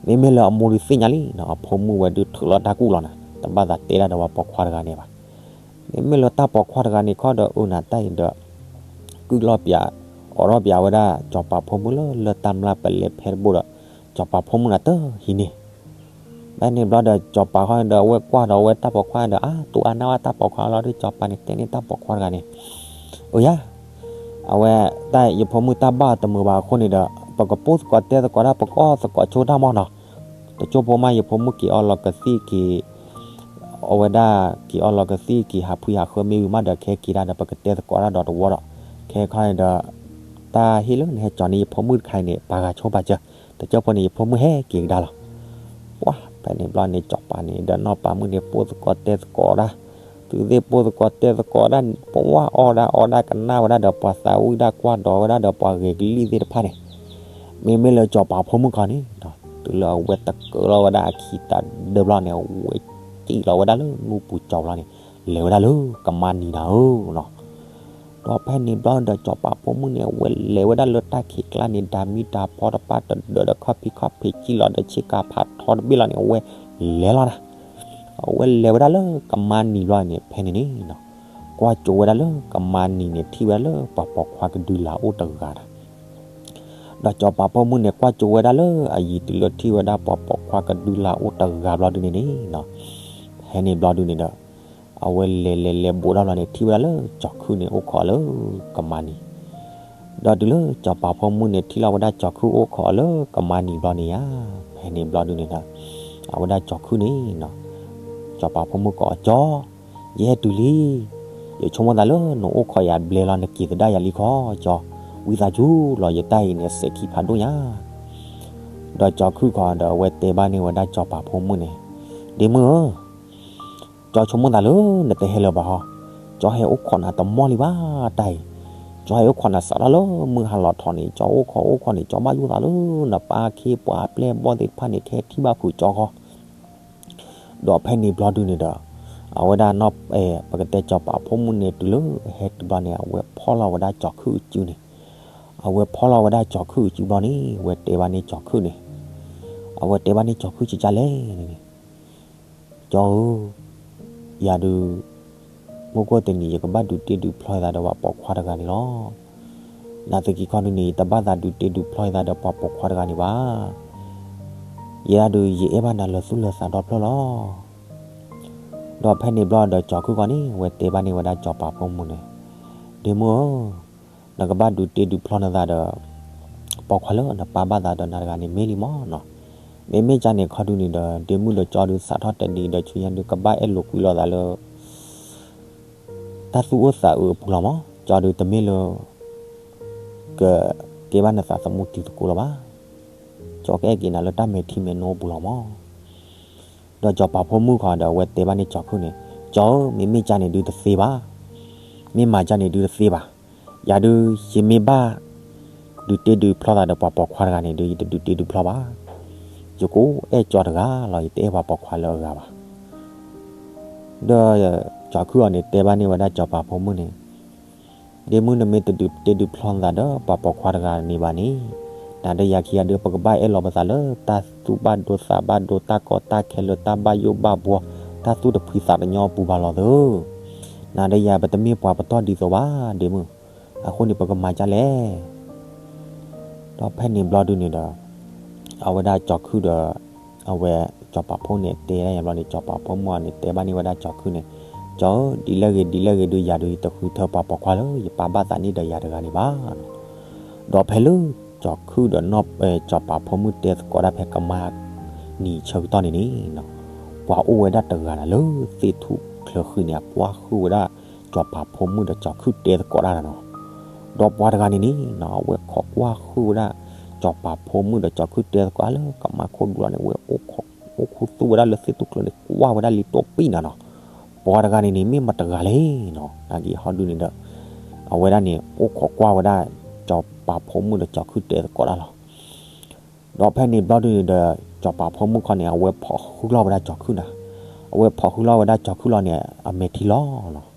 မ့မ့ၢ်လၢအမိၢ်ဒုးသ့ၣ်ညါလံနီၤ, အဖိမုၣ်ဝဲဒုးထုးလီၤတၢ်ကူၣ်လီၤနၤ, တဘၣ်သးတဲဒၣ်ဒီးပှၤပိာ်ခွါတဂၤန့ၣ်ဘၣ်. မ့မ့ၢ်လၢတၢ်ပိာ်ခွါတဂၤန့ၣ်ခီဒီး အၢနၤတၢ်အံၤဒီး ကုၢ်လီၤပၠး အိးထီၣ်ပၠးဝဲဒၣ် ကစီၤပၤဖိမုၣ်လၢ လၢတၢ်မျၢ်ပလဲဖဲတဘိဒီး ကစီၤပၤဖိမုၣ်နၤတဟံးန့ၢ် ဖဲန့ၣ်ဘျီဒီး ကစီၤပၤခီဒီး အဝဲကွၢ်ဒီးအဝဲတၢ်ပိာ်ခွါဒီး အါ တူၢ်အါနၢ်ဝဲတၢ်ပိာ်ခွါလီၤဒီး ကစီၤပၤန့ၣ် တဲန့ၢ်တၢ်ပိာ်ခွါတဂၤန့ၣ်, အိၣ်ယၤ, အဝဲ တၢ်ယဖိမုၣ်တၢ်ဘၣ်တမုာ်ဘၣ်အဃိန့ၣ်ဒီး ပကပိၢ်သကိးတဲသကိးတၢ် ပကအီၣ်သကိးဆိတၢ်မီၢ်နီၤ. တကၠိဖိမး ယဖိမုၣ်က့ၤအီၣ်လီၤကသံၣ်က့ၤ အဝဲဒၣ်က့ၤအီၣ်လီၤကသံၣ်က့ၤ ဟးဖှံဟးဃၢမ့ၢ်ဝံၤမးဒီး ခဲက့ၤဒၣ်ဒီး ပကတဲသကိးတၢ်ဒီးတဝီဒီး ခဲခီန့ၣ်ဒီး တၢ်ဟ့ၣ်လၢနဟဲကၠီၤန့ၢ်ယဖိမုၣ်တခါအံၤန့ၣ် ပာ်ဂၤဆိပာ်စၢၤ, တကၠိဖိန့ၣ် ယဖိမုၣ်ဟဲက့ၤကဒါလီၤ. ပှၤ ဖဲန့ၣ်ဘျီန့ၣ် ကစီၤပၤန့ၣ် ဒီးနီၢ်ပၤမုၣ်န့ၣ် ပိၢ်သကိးတဲသကိးတၢ်, သုသ့ၣ်ပိၢ်သကိးတဲသကိးတၢ် ပဝဲအီၣ်ဒၣ်အီဒၣ်ကနၣ်ဝဲဒၣ်ဒီး ပှၤသးဝံၣ်ဒၣ်ကွၢ်ဒီးဝဲဒၣ်ဒီး ပှၤဂဲၤကလံၣ်သ့ၣ်တဖၣ်န့ၣ်, မ့မ့ၢ်လၢကစီၤပၤဖိမုၣ်ခီန့ၣ် တုၤလၢအဝဲတကၢလီၤဝဲဒၣ်အခံတၢ်ဒၢဘျီန့ၣ် အဝဲကံၣ်လီၤဝဲဒၣ်လၢနူၢ်ပူၤကၠီၤဘျီန့ၣ် လဲၤဝဲဒၣ်လၢကမါနံၤနၤဧၢနီၤ. ဒီးဖဲန့ၣ်ဘျီဒီး ကစီၤပၤဖိမုၣ်န့ၣ် အဝဲလဲၤဝဲဒၣ်လၢတၢ်ခံးကျါန့ၣ် တၢ်မံတၢ်ဖီတပၣ်တဒၢးဒီး ခီၣ်ဖံးခီၣ်ဖံးကံၣ်လီၤဒီး ဆ့ကၤဖးထီတဘ့ၣ်လီၤန့ၣ် အဝဲလဲၤလီၤနၤ. အဝဲလဲၤဝဲဒၣ်လၢကမါနံၤဘျီန့ၣ် ဖဲန့ၣ်န့ၣ်နီၤ ကွၢ်ကၠိဝဲဒၣ်လၢကမါနံၤန့ၣ် ထံၣ်ဝဲဒၣ်လၢပှၤပိာ်ခွါကဒုလာ်အိၣ်တဂၤနၤ. ဒီးကစီၤပၤဖိမုၣ်န့ၣ် ကွၢ်ကၠိဝဲဒၣ်လၢအယံၤ တုၤလၢထံၣ်ဝဲဒၣ်ပှၤပိာ်ခွါကဒုလာ်အိၣ်တဂၤဘျီဒုန့ၣ်န့ၣ်နီၤ ဖဲန့ၣ်ဘျီဒုန့ၣ်ဒီး အဝဲလဲၤလဲၤလဲၤဘူးထီၣ်ဘျီန့ၣ် ထံၣ်ဝဲဒၣ်လၢကၠီၤခုၣ်န့ၣ် အိၣ်ခိးလၢကမါနံၤ, ဒီးတုၤလၢစီၤပၤဖိမုၣ်န့ၣ် ထံၣ်လီၤဝဲဒၣ်ကၠီၤခုၣ်အိၣ်ခိးလၢကမါနံၤဘျီန့ၣ်ဧါ, ဖဲန့ၣ်ဘျီဒုန့ၣ်ဒီး အဝဲဒၣ်ကၠီၤခုၣ်န့ၣ် စီၤပၤဖိမုၣ်ကိးအီၤ ကၠီၤ, ယဟဲတုၤလံ, ယဆိကမိၣ်သးလၢနအိၣ်ခိးယၤဘျဲလီၤ နက့ၤသဒၣ်ယၤလံခီ ကၠီၤ, ဝံသးစူၤလီၤ ယတၢ်အံၤန့ၣ် စဲးခံဖးဒိၣ်ညါ. ဒီးကၠီၤခုၣ်ခီဒီး အဝဲတဲဘၣ်န့ၢ်ဝဲဒၣ်စီၤပၤဖိမုၣ်န့ၣ်, ဒ့မုၣ်ဧၢ, ကၠီၤဆိကမိၣ်သးလၢနတဟဲလၢၤဘၣ်ဟီ, ကၠီၤဟဲအိၣ်ခိးနၤတမီၢ်လံဘၣ်တၢ်အံၤ, ကၠီၤဟဲအိၣ်ခိးနၤစးထီၣ်လၢမုၢ်ဟါလီၤထီၣ်န့ၣ် ကၠီၤအိၣ်ခိးအိၣ်ခိးန့ၣ် ကၠီၤဘၣ်ယိၣ်သးလၢနပၢ်ခ့ပှၤအပျဲၢ်အဘီၣ်သ့ၣ်တဖၣ်န့ၣ် ကဟဲထံၣ်ဘၣ်ဖုးကၠီၤဃီ ဒီးဖဲန့ၣ်ဘျီဒုန့ၣ်ဒီး အဝဲဒၣ်နီၢ် ပကတဲစီၤပၤဖိမုၣ်န့ၣ်တုၤလၢဟဲတုၤဘျီန့ၣ် အဝဲဖီၣ်လီၤဝဲဒၣ်ကၠီၤခုၣ်အစုန့ၣ်, အဝဲဖီၣ်လီၤဝဲဒၣ်ကၠီၤခုၣ်အစုဘျီန့ၣ် အဝဲတဲဘၣ်န့ၢ်ကၠီၤခုၣ်န့ၣ်, အဝဲတဲဘၣ်န့ၢ်ကၠီၤခုၣ်ကကၢ်လဲၣ်န့ၣ်န့ၣ်, ကၠီၤဧၢ, ယၤဒုး မုၢ်ဂီၢ်တနံၤ ယကဘၣ်ဒုးတ့ဒုးဖျီယသးဒီးပှၤပိာ်ခွါတဂၤန့ၣ်လီၤ. နာ်သက့ခီဒုန့ၣ် ယတဘၣ်သးဒုးတ့ဒုးဖျီယသးဒီးပှၤပိာ်ခွါတဂၤန့ၣ်ဘၣ်. ယဲဒၣ်ဒုး ယအဲၣ်ဘၣ်နၤလၢသူၣ်လၢသးဒီဖျၢၣ်လီၤ. ဒီးဖဲန့ၣ်ဘျီဒီးကၠီၤခုၣ်ခီန့ၣ် အဝဲတဲဘၣ်န့ၢ်ဝဲဒၣ်စီၤပၤဖိမုၣ်န့ၣ်, ဒ့မုၣ်ဧၢ, နကဘၣ်ဒုးတ့ဒုးဖျီနသးဒီး ပိာ်ခွါလၢနပၢ်ဘၣ်သးဒီးနၤတဂၤန့ၣ်မ့ၢ်လံမးနီၤ. မ့မ့ၢ်ကၢ်န့ၣ်ခီဒုန့ၣ်ဒီး ဒ့မုၣ်ဒီးကၠီဒုး စးထီၣ်တနံၤဒီးဆူညါဒုး ကဘၣ်အဲၣ်လိာ်ကွံလိာ်သးလၢ တၢ်သူၣ်အိၣ်သးအုးအပူၤလီၤမး. ကၠီဒုးတမ့ၢ်လၢ ကကဲဘၣ်နသးသမူတံၤသကိးလၢၤဘၣ်. ကၠီကအဲၣ်က့ၤနၤလၢတၢ်မဲာ်ထံမဲာ်နိအပူၤလီၤမး. ဒီးစီၤပၤဖိမုၣ်ခီဒီး အဝဲတဲဘၣ်န့ၢ်ကၠီၤခုၣ်န့ၣ်, ကၠီဧၢ, မ့မ့ၢ်ကၢ်န့ၣ်ဒုးတသ့ဘၣ်. မ့ၢ်မၤကၢ်န့ၣ်ဒုးတသ့ဘၣ်. ယၤဒုး ယမ့ၢ်ဘၣ် ဒုးတ့ဒုးဖျီသးဒီးပှၤပိာ်ခွါတဂၤန့ၣ်ဒုး ယတဒုးတ့ဒုးဖျီဘၣ်. ယကအိၣ်အဲၣ်ကၠီတဂၤလီၤ, ယတအဲၣ်ပှၤပိာ်ခွါလၢအဂၤဘၣ်. ဒီးကၠီၤခုၣ်အီၤန့ၣ် တဲဘၣ်န့ၢ်ဝဲဒၣ်စီၤပၤဖိမုၣ်န့ၣ်, ဒ့မုၣ် နမ့ၢ်တဒုးတ့ဒုးဖျီနသးဒီးပှၤပိာ်ခွါတဂၤန့ၣ်ဘၣ်န့ၣ်, နၤဒီးယၤခံဂၤဒုး ပကဘၣ်အဲၣ်လီၤပသးလၢတၢ်သူၣ်ဘၣ်ဒိသးဘၣ်ဒိ တၢ်ကီတၢ်ခဲလၢတၢ်ဘၣ်ယိၣ်ဘၣ်ဘှီ, တၢ်သူၣ်တဖှံသးတညီအပူၤဘၣ်လီၤသၢ. နၤဒီးယၤ ပတမ့ၢ်ပှၤပတီၢ်ဒ်သိးဘၣ် ဒ့မုၣ်. အဃိန့ၣ် ပကမၤဒ်လဲၣ်. ဒီးဖဲန့ၣ်ဘျီဒုန့ၣ်ဒီး အဝဲဒၣ်ကၠီၤခုၣ်ဒီး အဝဲစီၤပၤဖိန့ၣ်တဲဒၣ်ညါဘျီန့ၣ် စီၤပၤဖိမုၣ်အီၤန့ၣ် တဲဘၣ်န့ၢ်ဝဲဒၣ်ကၠီၤခုၣ်န့ၣ်, ကၠီၤဧၢ, ဒ်လဲၣ်ဂ့ၤဒ်လဲၣ်ဂ့ၤဒုး ယၤဒုး ယတဃုထၢပှၤပိာ်ခွါလၢယပၢ်ဘၣ်သးန့ၢ်ဒီးယၤတဂၤန့ၣ်ဘၣ်. ဒီးဖဲလၢကၠီၤခုၣ်ဒီး စီၤပၤဖိမုၣ်တဲသကိးဒၣ်ဖဲကမါနံၤဆၢကတီၢ်န့ၣ်န့ၣ်, ပှၤအိၣ်ဝဲဒၣ်တဂၤန့ၣ် လၢသ့ၣ်ထူၣ်ချၢဃံန့ၣ် အကွၢ်ဃုာ်ဝဲဒၣ်စီၤပၤဖိမုၣ်ဒီးကၠီၤခုၣ်တဲသကိးတၢ်နီၤ. ဒီးပှၤတဂၤန့ၣ်န့ၣ် အဝဲခိးကွၢ်ဃုာ်ဝဲဒၣ် စီၤပၤဖိမုၣ်ဒီးကၠီၤခုၣ်တဲသကိးလၢကမါခိၣ်ဒူလီၤန့ၣ် အဝဲအိၣ်ခူသူၣ်ဝဲဒၣ်လၢသ့ၣ်ထူၣ်ချၢန့ၣ် ကွၢ်ဝဲဒၣ်လံတိၢ်ပံၣ်နၤနီၤ. ပှၤတဂၤန့ၣ်န့ၣ် မ့ၢ်မတဂၤလဲၣ်နီၤ. နာ်က့ဟီဒုန့ၣ်ဒီး အဝဲဒၣ်န့ၣ် အိၣ်ခိးကွၢ်ဝဲဒၣ် စီၤပၤဖိမုၣ်ဒီးကၠီၤခုၣ်တဲသကိးတၢ်လီၤ. ဒီးဖဲန့ၣ်ဘျီဒုန့ၣ်ဒီး စီၤပၤဖိမုၣ်ခီန့ၣ် အဝဲဖိးဟုလီၤဝဲဒၣ်ကၠီၤခုၣ်နၤ. အဝဲဖိးဟုလီၤဝဲဒၣ်ကၠီၤခုၣ်လီၤန့ၣ် အမဲာ်ထံလီၤလီၤ.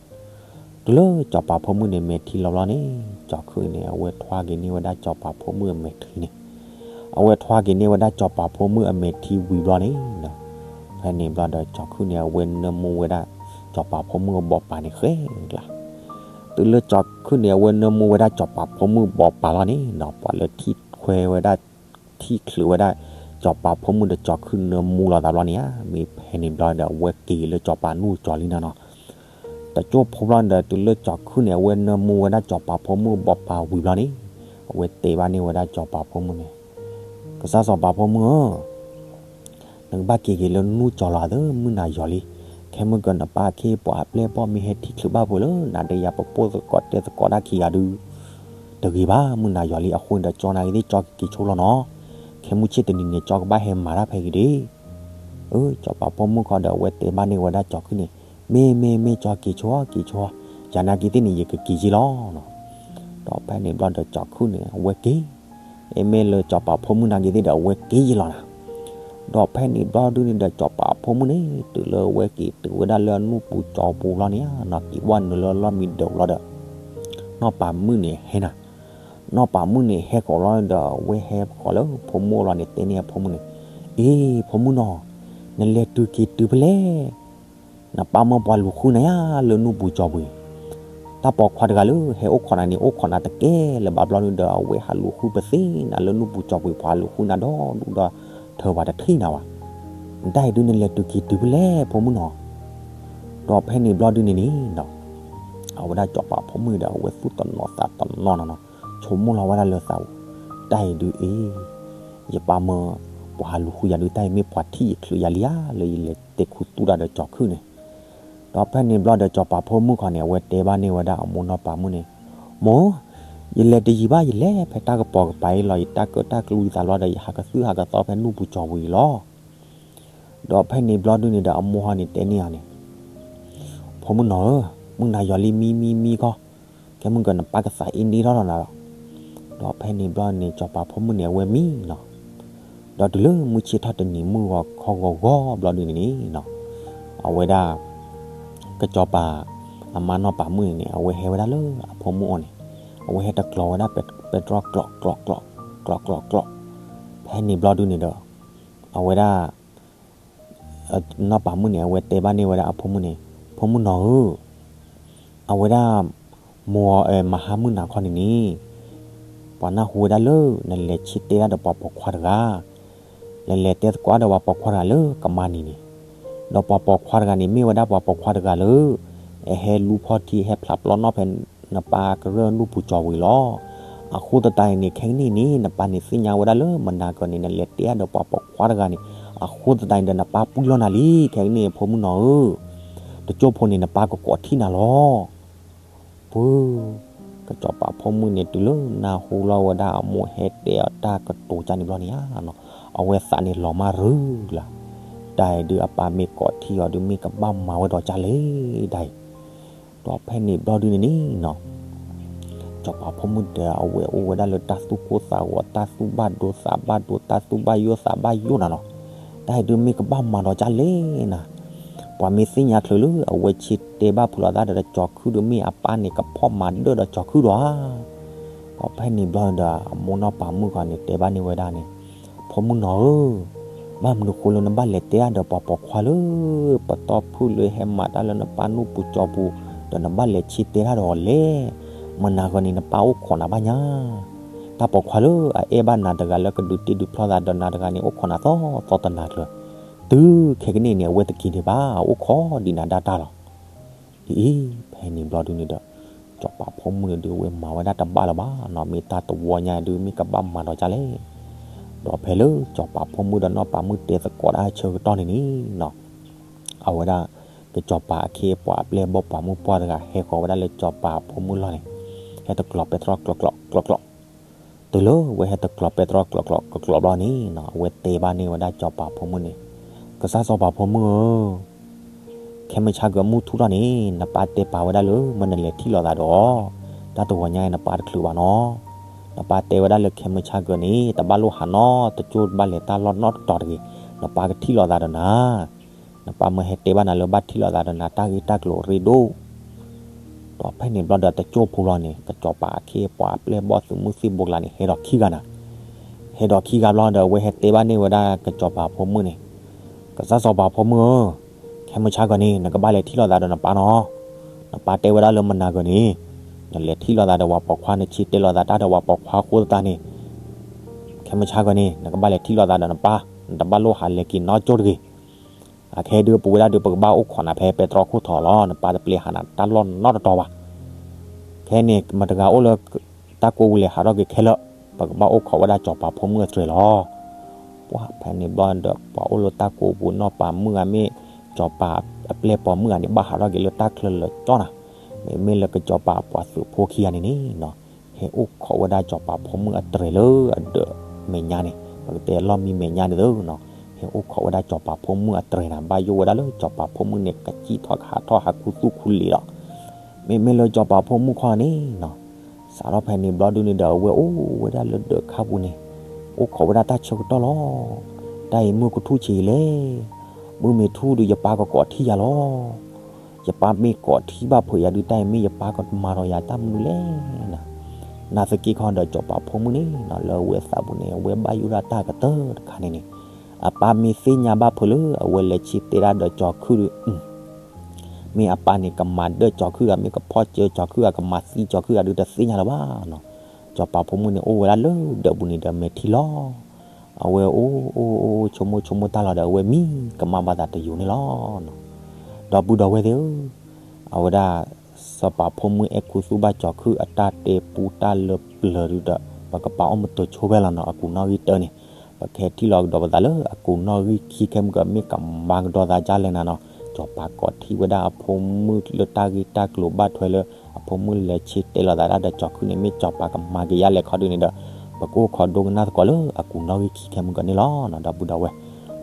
တုၤလၢစီၤပၤဖိမုၣ်န့ၣ် မဲာ်ထံလီၤဘျီန့ၣ် ကၠီၤခုၣ်န့ၣ် အဝဲထွါက့ၤန့ၢ်ဝဲဒၣ်စီၤပၤဖိမုၣ်အမဲာ်ထံန့ၣ်. အဝဲထွါက့ၤန့ၢ်ဝဲဒၣ်စီၤပၤဖိမုၣ်အမဲာ်ထံဝံၤဘျီန့ၣ် ဖဲန့ၣ်ဘျီဒီးကၠီၤခုၣ်န့ၣ် အဝဲနၢမူဝဲဒၣ် စီၤပၤဖိမုၣ်အဘီၣ်ပၤန့ၣ်ဃဲကျါ. တုၤလၢကၠီၤခုၣ်န့ၣ် အဝဲနၢမူဝဲဒၣ်စီၤပၤဖိမုၣ်ဘီၣ်ပၤလီၤန့ၣ်နီၤ ပှၤလၢထံၣ်ခွဲးဝဲဒၣ် ထံၣ်ချုးဝဲဒၣ် စီၤပၤဖိမုၣ်ဒီးကၠီၤခုၣ်နၢမူလိာ်သးဘျီန့ၣ်ဧါ, မ့ၢ်ဖဲန့ၣ်ဘျီဒီး အဝဲက့ၤလၢစီၤပၤနူၢ်ကၠီၤလံနၤနီၤ. တကၠိဖိဘျီန့ၣ်ဒီး တုၤလၢကၠီၤခုၣ်န့ၣ် အဝဲနၢမူဝဲဒၣ်စီၤပၤဖိမုၣ်ဘီၣ်ပၤဝံၤဘျီန့ၣ် အဝဲတဲဘၣ်န့ၢ်ဝဲဒၣ်စီၤပၤဖိမုၣ်န့ၣ်, ကစၢ်စီၤပၤဖိမုၣ်ဧၢ, နကဘၣ်က့ၤက့ၤလၢနူၢ်ကၠီၤလီၤသၢ မုၢ်နၤယီၤလံ. ခဲမုၢ်ကနပၢ်ခ့ပှၤအပျဲၢ်ဘီၣ်မ့ၢ်ဟဲထံၣ်ချုးဘၣ်ပှၤလၢ နၤဒီးယၤပပိၢ်သကိးတဲသကိးတၢ်ခံဂၤဒုး တဂ့ၤဘၣ် မုၢ်နၤယီၤလံ. အဃိန့ၣ်ဒီး ကၠီၤနၤဂ့ၤသ့ၣ် ကၠီၤကက့ၤဆိလီၤနီၤ. ခဲမုၢ်ဆ့ၣ်တနံၤန့ၣ် ကၠီၤကဘၣ်ဟဲမၤတၢ်ဖဲဂ့ၤဒၣ်. အၢ စီၤပၤဖိမုၣ်ခီဒီး အဝဲတဲဘၣ်န့ၢ်ဝဲဒၣ်ကၠီၤခုၣ်န့ၣ်, မ့ၢ်မ့ၢ်မ့ၢ် ကၠီၤက့ၤဆိ က့ၤဆိ, ယၤနၤဂ့ၤသ့ၣ်န့ၣ် ယကက့ၤယ့ၢ်လီၤနီၤ. ဒီးဖဲန့ၣ်ဘျီဒီးကၠီၤခုၣ်န့ၣ် အဝဲက့ၤ မ့မ့ၢ်လၢစီၤပၤဖိမုၣ်နၤဂ့ၤသ့ၣ်ဒီး အဝဲက့ၤယ့ၢ်လီၤနၤ. ဒီးဖဲန့ၣ်ဘျီဒုန့ၣ်ဒီး စီၤပၤဖိမုၣ်န့ၣ် တုၤလၢအဝဲက့ၤတုၤဝဲဒၣ်လၢအနူၢ်ပူၤကၠီၤပူၤလီၤန့ၣ်ဧါနီၤ, က့ၤဝဲနုာ်လၢလီၢ်မံဒိးလီၤဒီး နီၢ်ပၤမုၣ်န့ၣ်ဟဲနၤ. နီၢ်ပၤမုၣ်န့ၣ်ဟဲဃီၤလီၤဒီး အဝဲဟဲဃီၤလၢဖိမုၣ်အအိၣ်လီၤန့ၣ် တဲန့ၢ်အဖိမုၣ်န့ၣ်, အ့ ဖိမုၣ်နီၤ, နလဲၤတုၤက့ၤတုၤဖဲလဲၣ် နပၢ်မၢပှၤလူၤဃုနၤယါလၢနူၢ်ပူၤကၠီၤပူၤအံၤ, တၢ်ပိာ်ခွါတဂၤလၢဟဲအိၣ်ခိးနၤန့ၣ် အိၣ်ခိးနၤတကဲလၢၤဘၣ်ဘျီဒုဒီး အဝဲဟးလူၤဃုပသ့နၤလၢနူၢ်ပူၤကၠီၤပူၤအံၤ ပှၤလူၤဃုနၤဒီဒူၣ်ဒီထၢပှၤတထံၣ်နၤဘၣ်. နတၢ်အံၤဒုးနလဲၤတုၤက့ၤတုၤဖဲလဲၣ်ဖိမုၣ်နီၤ. ဒီးဖဲန့ၣ်ဘျီဒုန့ၣ်န့ၣ်နီၤ, အဝဲဒၣ်စီၤပၤဖိမုၣ်ဒီး အဝဲသူၣ်တနီၤသးတနီၤနီၤနီၤ, ဆိကမိၣ်လီၤဝဲဒၣ်လၢသးပူၤ, တၢ်အံၤဒုအ့ၣ်, ယပၢ်မၢ ပှၤဟးလူၤဃုယၤဒု တၢ်အံၤမ့ၢ်ပှၤထံၣ်ယချုးယၤလံဧါ လၢယလဲၤတဲခူသူၣ်တၢ်ဒီးစီၤခုၣ်န့ၣ်. ဒီးဖဲန့ၣ်ဘျီဒီး စီၤပၤဖိမုၣ်ခီန့ၣ် အဝဲတဲဘၣ်န့ၢ်ဝဲဒၣ်အမိၢ်နီၢ်ပၤမုၣ်န့ၣ်, မိၢ်, ယလဲၤတယံာ်ဘၣ်, ယလဲၤဖဲတၢ်ကပီၤကပၤအံၤလီၤ, ယတၢ်ကၢၣ်တၢ်ကျူယသးလီၤဒီး ယဟးကသုၣ်ဟးကသီဖဲနူၢ်ပူၤစီၤပူၤအံၤလီၤ. ဒီးဖဲန့ၣ်ဘျီဒုန့ၣ်ဒီး အမိၢ်ဟီန့ၣ်တဲန့ၢ်အီၤန့ၣ်, ဖိမုၣ်နီၢ်ဧၢ, မုၢ်နၤယီၤလံမံမံမံခီ, ခဲမုၢ်ကနပၢ်ကသးအ့န့ထီၣ်လီၤနၤလီၤ. ဒီးဖဲန့ၣ်ဘျီန့ၣ် စီၤပၤဖိမုၣ်န့ၣ် အဝဲမံနီၤ. ဒီးတုၤလၢမုၢ်ဆ့ၣ်ထီၣ်တနံၤမုၢ်ဂီၤခီဂီၤဂီၤဘျီဒုန့ၣ်န့ၣ်နီၤ, အဝဲဒၣ် ကစီၤပၤ အမါနီၢ်ပၤမုၣ်န့ၣ်န့ၣ် အဝဲဟဲဝဲဒၣ်လၢအဖိမုၣ်အအိၣ်န့ၣ်, အဝဲဟဲတကျိၤဝဲဒၣ်ပဲတြီကျိးကျိးကျိး ကျိးကျိးကျိး, ဖဲန့ၣ်ဘျီဒုန့ၣ်ဒီး အဝဲဒၣ် နီၢ်ပၤမုၣ်န့ၣ် အဝဲတဲဘၣ်န့ၢ်ဝဲဒၣ်အဖိမုၣ်န့ၣ်, ဖိမုၣ်နီၢ်ဧၢ, အဝဲဒၣ် မိၢ် မဟါမုၢ်နၤခီန့ၣ်န့ၣ်, ပှၤနၢ်ဟူဝဲဒၣ်လၢ နလဲၤဆ့တဲတၢ်ဒီးပှၤပိာ်ခွါတဂၤ, နလဲၤတဲသကိးဒီးပှၤပိာ်ခွါတဂၤလၢကမါနံၤန့ၣ်, ဒီးပှၤပိာ်ခွါတဂၤန့ၣ် မ့ၢ်ဝဲဒၣ်ပှၤပိာ်ခွါတဂၤလၢ အဟဲလူဖီၣ်ထံ ဟဲဖျးပျီနီၣ်ဖဲ နပၢ်ကရၢၢ်နူၢ်ပူၤစီၤဝံၤလီၤ. အဃိသတးန့ၣ်န့ၣ် ခဲကနံၣ်န့ၣ် နပၢ်န့ၣ်သ့ၣ်ညါဝဲဒၣ်လၢမနၤကၢၤန့ၣ် နလဲၤတဲတၢ်ဒီးပှၤပိာ်ခွါတဂၤန့ၣ်, အဃိသတးန့ၣ်ဒီး နပၢ်ပှံၢ်လီၤနၤလံ ခဲကနံၣ်န့ၣ် ဖိမုၣ်နီၢ်ဧၢ, တကၠိၢ်ဖိန့ၣ် နပၢ်ကကိးထံၣ်နၤလီၤ. ပှၤ ကစီၤပၤဖိမုၣ်န့ၣ် တုၤလၢနၢ်ဟူလီၤဝဲဒၣ်အမိၢ်ဟဲတဲအီၤတၢ်ကတိၤကၢ်န့ၣ်ဘျီန့ၣ်ဧါနီၤ, အဝဲသးန့ၣ်လီၤမၢ်ရူၤလၢ်, တၢ်အံၤဒုးအပၢ်မ့ၢ်ကိးထံၣ်အီၤဒုး မ့ၢ်ကဘၣ်မၤဝဲဒီးကၢ်လဲၣ်တၢ်အံၤ. ဒီးဖဲန့ၣ်ဘျီဒုန့ၣ်န့ၣ်နီၤ စီၤပၤဖိမုၣ်ဒီး အဝဲအိၣ်ဝဲဒၣ်လၢတၢ်သူၣ်ကိၢ်သးဂီၤ တၢ်သူၣ်ဘၣ်ဒိသးဘၣ်ဒိ တၢ်သူၣ်ဘၣ်ယိၣ်သးဘၣ်ယိၣ်နၤလီၤ. တၢ်အံၤဒုးမ့ၢ်ကဘၣ်မၤဒီးကၢ်လဲၣ်နၤ, ပှၤမ့ၢ်သ့ၣ်ညါချုးလၢအဝဲဆ့တဲဘၣ်ဖုးလိာ်သးဒီးစီၤခုၣ်ဒီး မ့ၢ်အပၢ်န့ၣ်ကဖီၣ်မၤဒၢၣ်ဒီးစီၤခုၣ်ဒီးဧါ. ဒီးဖဲန့ၣ်ဘျီဒီး အမိၢ်နီၢ်ပၤမုၣ်ဂီၤန့ၣ် တဲဘၣ်န့ၢ်ဝဲဒၣ်န့ၣ်, ဖိမုၣ်နီၢ်ဧၢ, ဘၣ်မနုၤဃိလၢနဘၣ်လဲၤတဲတၢ်ဒီးပှၤပိာ်ခွါလၢ ပတီၢ်ဖုၣ်လၢဟဲမၤတၢ်လၢနပၢ်နူၢ်ပူၤစီၤပူၤ, ဒီးနဘၣ်လဲၤဆ့တဲတၢ်ဒီးအီၤလဲၣ်. မနၤဂီၤန့ၣ် နပၢ်အိၣ်ခိးနၤဘၣ်ညါ, တၢ်ပိာ်ခွါလၢအအဲၣ်ဘၣ်နၤတဂၤလၢကဒုးတ့ဒုးဖျီသးဒီးနၤတဂၤန့ၣ် အိၣ်ခိးနၤသီသီတနၤကျၢၤ, တုၤခဲကနံၣ်န့ၣ် အဝဲတက့ၤန့ၣ်ဘၣ် အအိၣ်ခိးဒံးနၤဒၣ်တၢ်လီၤ. ဒ်အံၤ ဖဲန့ၣ်ဘျီဒုန့ၣ်ဒီး စီၤပၤဖိမုၣ်န့ၣ်ဒုး အဝဲမၤဝဲဒၣ်တဘၣ်လၢၤဘၣ်နီၤ, မ့ၢ်တၢ်တဝီညါဒုး မ့ၢ်ကဘၣ်မၤဒီးကၢ်လဲၣ်. ဒီးဖဲလၢစီၤပၤဖိမုၣ်ဒီးနီၢ်ပၤမုၣ်တဲသကိးတၢ်ဆၢကတီၢ်န့ၣ်န့ၣ်နီၤ, အဝဲဒၣ် ကစီၤပၤအခ့အပှၤအပျဲၢ်ဘီၣ်ပှၤမုၣ်ပှၢ်တဂၤ ဟဲဃီၤဝဲဒၣ်လၢစီၤပၤဖိမုၣ်လီၢ်န့ၣ်, ဟဲတကျိၤပဲတြီကျိးကျိးကျိးကျိး, တုၤလၢဝဲဟဲတကျိၤပဲတြီကျိးကျိးကျိးကျိးဘျီန့ၣ်နီၤ, အဝဲတဲဘၣ်န့ၢ်ဝဲဒၣ်စီၤပၤဖိမုၣ်န့ၣ်, ကစၢ်စီၤပၤဖိမုၣ်ဧၢ, ခဲမုၢ်ဆါကၢမုၢ်ထူၣ်ထီၣ်န့ၣ် နပၢ်တဲပာ်ဝဲဒၣ်လၢ မ့ၢ်နလဲၤထံၣ်လိာ်သးဒီးအီၤ, တၢ်တဝီညါအံၤနပၢ်တချုးဘၣ်နီၤ. နပၢ်တဲဝဲဒၣ်လၢခဲမုၢ်ဆါကၢန့ၣ် တဘၣ်လိၣ်ဟးနီတကၠိၢ် တဘၣ်လဲၤတၢ်လီၢ်နီတတီၤတဂ့ၤ, နပၢ်ကထံၣ်လိာ်သးဒီးနၤ နပၢ်မၢဟဲတဲဘၣ်နၤလၢဘၣ်ထံၣ်လိာ်သးဒီးနၤ တၢ်ဂ့ၢ်တၢ်ကျိၤအရ့ဒိၣ်. ဒီးဖဲန့ၣ်ဘျီဒီးတကၠိၢ်ဖိလီၤန့ၣ် ကစီၤပၤအခ့အပှၤအပျဲၢ်ဘီၣ်သုးမုၢ်သံၣ်ဘိကလးန့ၣ် ဟဲဒီးခံဂၤနၤ, ဟဲဒီးခံဂၤဘျီဒီး အဝဲဟဲတဲဘၣ်န့ၢ်ဝဲဒၣ်ကစီၤပၤဖိမုၣ်န့ၣ်, ကစၢ်စီၤပၤဖိမုၣ်ဧၢ, ခဲမုၢ်ဆါကၢန့ၣ် နကဘၣ်လဲၤထံၣ်လိာ်သးဒီးနပၢ်နီၤ. နပၢ်တဲဝဲဒၣ်လၢမနၤကၢန့ၣ် နလဲၤထံၣ်လိာ်သးဒီးပှၤပိာ်ခွါ နဆ့တဲလိာ်သးတၢ်ဒီးပှၤပိာ်ခွါအဃိသတးန့ၣ် ခဲမုၢ်ဆါကၢန့ၣ် နကဘၣ်လဲၤထံၣ်လိာ်သးဒီးနပၢ်, နတဘၣ်လိၣ်ဟးလဲၤက့ၤနီတကၠိၢ်တဂ့ၤ. အခဲဒုးပဝဲဒၣ်ဒုး ပကဘၣ်အိၣ်ခိးနၤဖဲပဲတြီခိၣ်ထီၣ်လီၤ, နပၢ်တပျဲဟးနၤတၢ်လီၢ်နီတတီၤဘၣ်. ခဲန့ၣ် မတၤတဂၤအိၣ်လၢ တၢ်ကိးပူၤလဲၤဟးထီၣ်က့ၤခဲလၢာ်, ပကဘၣ်အိၣ်ခိးဝဲဒၣ်စီၤပၤဖိမုၣ်အတြဲၤလီၤ. ပှၤဖဲန့ၣ်ဘျီဒီး ပှၤအိၣ်လၢတၢ်ကိးပူၤနီၢ်ပၤမုၣ်ဂၤမ့ၢ် စီၤပၤအပျဲၢ်ပိာ်မုၣ်ဂၤန့ၣ် ဘၣ်ဟးထီၣ်က့ၤလၢတၢ်ချၢလၢာ်ကၠီနၤ, မ့မ့ၢ်လၢကစီၤပၤအပှၤသုးဖိခံဂၤန့ၣ်န့ၣ်နီၤ, ဟဲအိၣ်ခိးဝဲဒၣ်စီၤပၤဖိမုၣ်အတြဲၤလၢအဒၢးမဲာ်ညါန့ၣ်, ပကတဲလီၢ်မံမဲာ်ညါန့ၣ်သ့နီၤ, ဟဲအိၣ်ခိးဝဲဒၣ်စီၤပၤဖိမုၣ်အတြဲၤနၤ, ဘၣ်ယိၣ်ဝဲဒၣ်လၢစီၤပၤဖိမုၣ်န့ၣ် ကစံၣ်ထီၣ်ကဟးထီၣ်ဟးခူသူၣ်ခူလံာ်လီၤ. မ့မ့ၢ်လၢစီၤပၤဖိမုၣ်ခီန့ၣ်နီၤ, စးထီၣ်ဖဲန့ၣ်ဘျီဒုန့ၣ်ဒီး အဝဲအိၣ်ဝဲဒၣ်လၢဒၢးခါပူၤန့ၣ်, အိၣ်ခိးဝဲဒၣ်တၢ်ဆၢကတီၢ်လီၤ. တၢ်အံၤမုၢ်ကထူၣ်ဆံးအံၤလဲၣ်, မုၢ်မ့ၢ်ထူၣ်ဒီးယပၢ်ကကိးထံၣ်ယၤလီၤ. ယပၢ်မ့ၢ်ကိးထံၣ်ဘၣ်ဖုးယၤဒုး တၢ်အံၤမ့ၢ်ယပၢ်ကမၤဒီးယၤတၢ်မနုၤလဲၣ်နၤ. နာ်သက့ခီဒီးစီၤပၤဖိမုၣ်န့ၣ်နီၤ လၢအဝဲသးပူၤန့ၣ်အဝဲဘၣ်ယိၣ်ဒၣ်တၢ်ကတၢၢ်တခါန့ၣ်န့ၣ်, အပၢ်မ့ၢ်သ့ၣ်ညါဘၣ်ဖုးလၢအဝဲလဲၤဆံတဲဒၣ်ဒီးစီၤခုၣ်ဒီး မ့ၢ်အပၢ်န့ၣ် ကမၤဒၢၣ်စီၤခုၣ်ဧါ, မ့ၢ်ကဖီၣ်စၢၤစီၤခုၣ်ဧါ, ကမၤသံစီၤခုၣ်ဧါဒုးတသ့ၣ်ညါလၢၤဘၣ်နီၤ. စီၤပၤဖိမုၣ်န့ၣ်အိၣ်ဝဲဒၣ်လၢဒၢးပူၤန့ၣ်ဒီးမဲာ်ထံလီၤ. အဝဲအိၣ်အိၣ်အိၣ်ဆိကမိၣ်ဆိကမိၣ်တၢ်လီၤဒီး အဝဲမံကမၣ်ဘၣ်သးတယိာ်န့ၣ်လီၤ. ဒီပုၢ်ဒီဝဲၢ်သ့ၣ်ဧၢ, အဝဲဒၣ် စီၤပၤဖိမုၣ်အဲၣ်ခူသူၣ်ဘၣ်ကၠီၤခုၣ်အတၢ်တဲပူတၢ်လၢပျၢၤဒီး ပကပာ်အီၣ်မတူၤဆိဝဲလီၤနီၤ အကူးနီၣ်ဂံၢ်တၢန့ၣ်, ပကဟဲထံၣ်လီၤကဒီးပသးလၢအကူးနီၣ်ဂံၢ်ခံခဲမုၢ်ကမ့ၢ်ကမၤကဒီးသးဒ်လဲၣ်နၤနီၤ, စီၤပၤကိးထံၣ်ဝဲဒၣ်အဖိမုၣ်လၢတၢ်ဂ့ၢ်တၢ်ကျိၤဘၣ်ထွဲလၢ အဖိမုၣ်လဲၤဆ့တဲလီၤသးဒၣ်ဒီးကၠီၤခုၣ်န့ၣ် မ့ၢ်စီၤပၤကမၤက့ၤယါလဲၣ်ခီဒုန့ၣ်ဒီး ပကအိၣ်ခိးဒိကနၣ်သကိးလၢအကူးနီၣ်ဂံၢ်ခံခဲမုၢ်ကန့ၣ်လီၤနီၤ ဒီပုၢ်ဒီဝဲၢ်,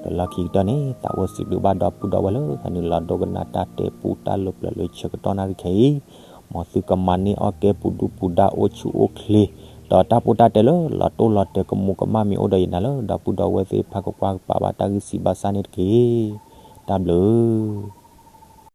ဒီးလီၢ်ခံကတၢၢ်န့ၣ် သးအိၣ်စံးဘျုးဘၣ်ဒီပုၢ်ဒီဝဲၢ်လၢ ဟဲနုာ်လီၤဒိကနၣ်တၢ်တဲပူတၢ်လၢပျၢၤလၢဆၢကတီၢ်နၣ်ရံၣ်ခဲအံၤ, မ်သုကမၤန့ၢ်အီၣ်ကဲပူၤဒူပူၤဒါအိၣ်ဆူၣ်အိၣ်ချ့, ဒီးတၢ်ပိၢ်တၢ်တဲလၢလီၤတိၢ်လီၤတဲာ်ကမူးကမၣ်မ့ၢ်အိၣ်ဒီးယနၤလၢ ဒီပုၢ်ဒီဝဲၢ်သ့ၣ်တဖၣ်ကကွၢ်ကပာ်ဘၣ်တၢ်ဂံၢ်စံးဘၣ်စၢ်န့ၣ်တက့ၢ်. တၢ်ဘျုး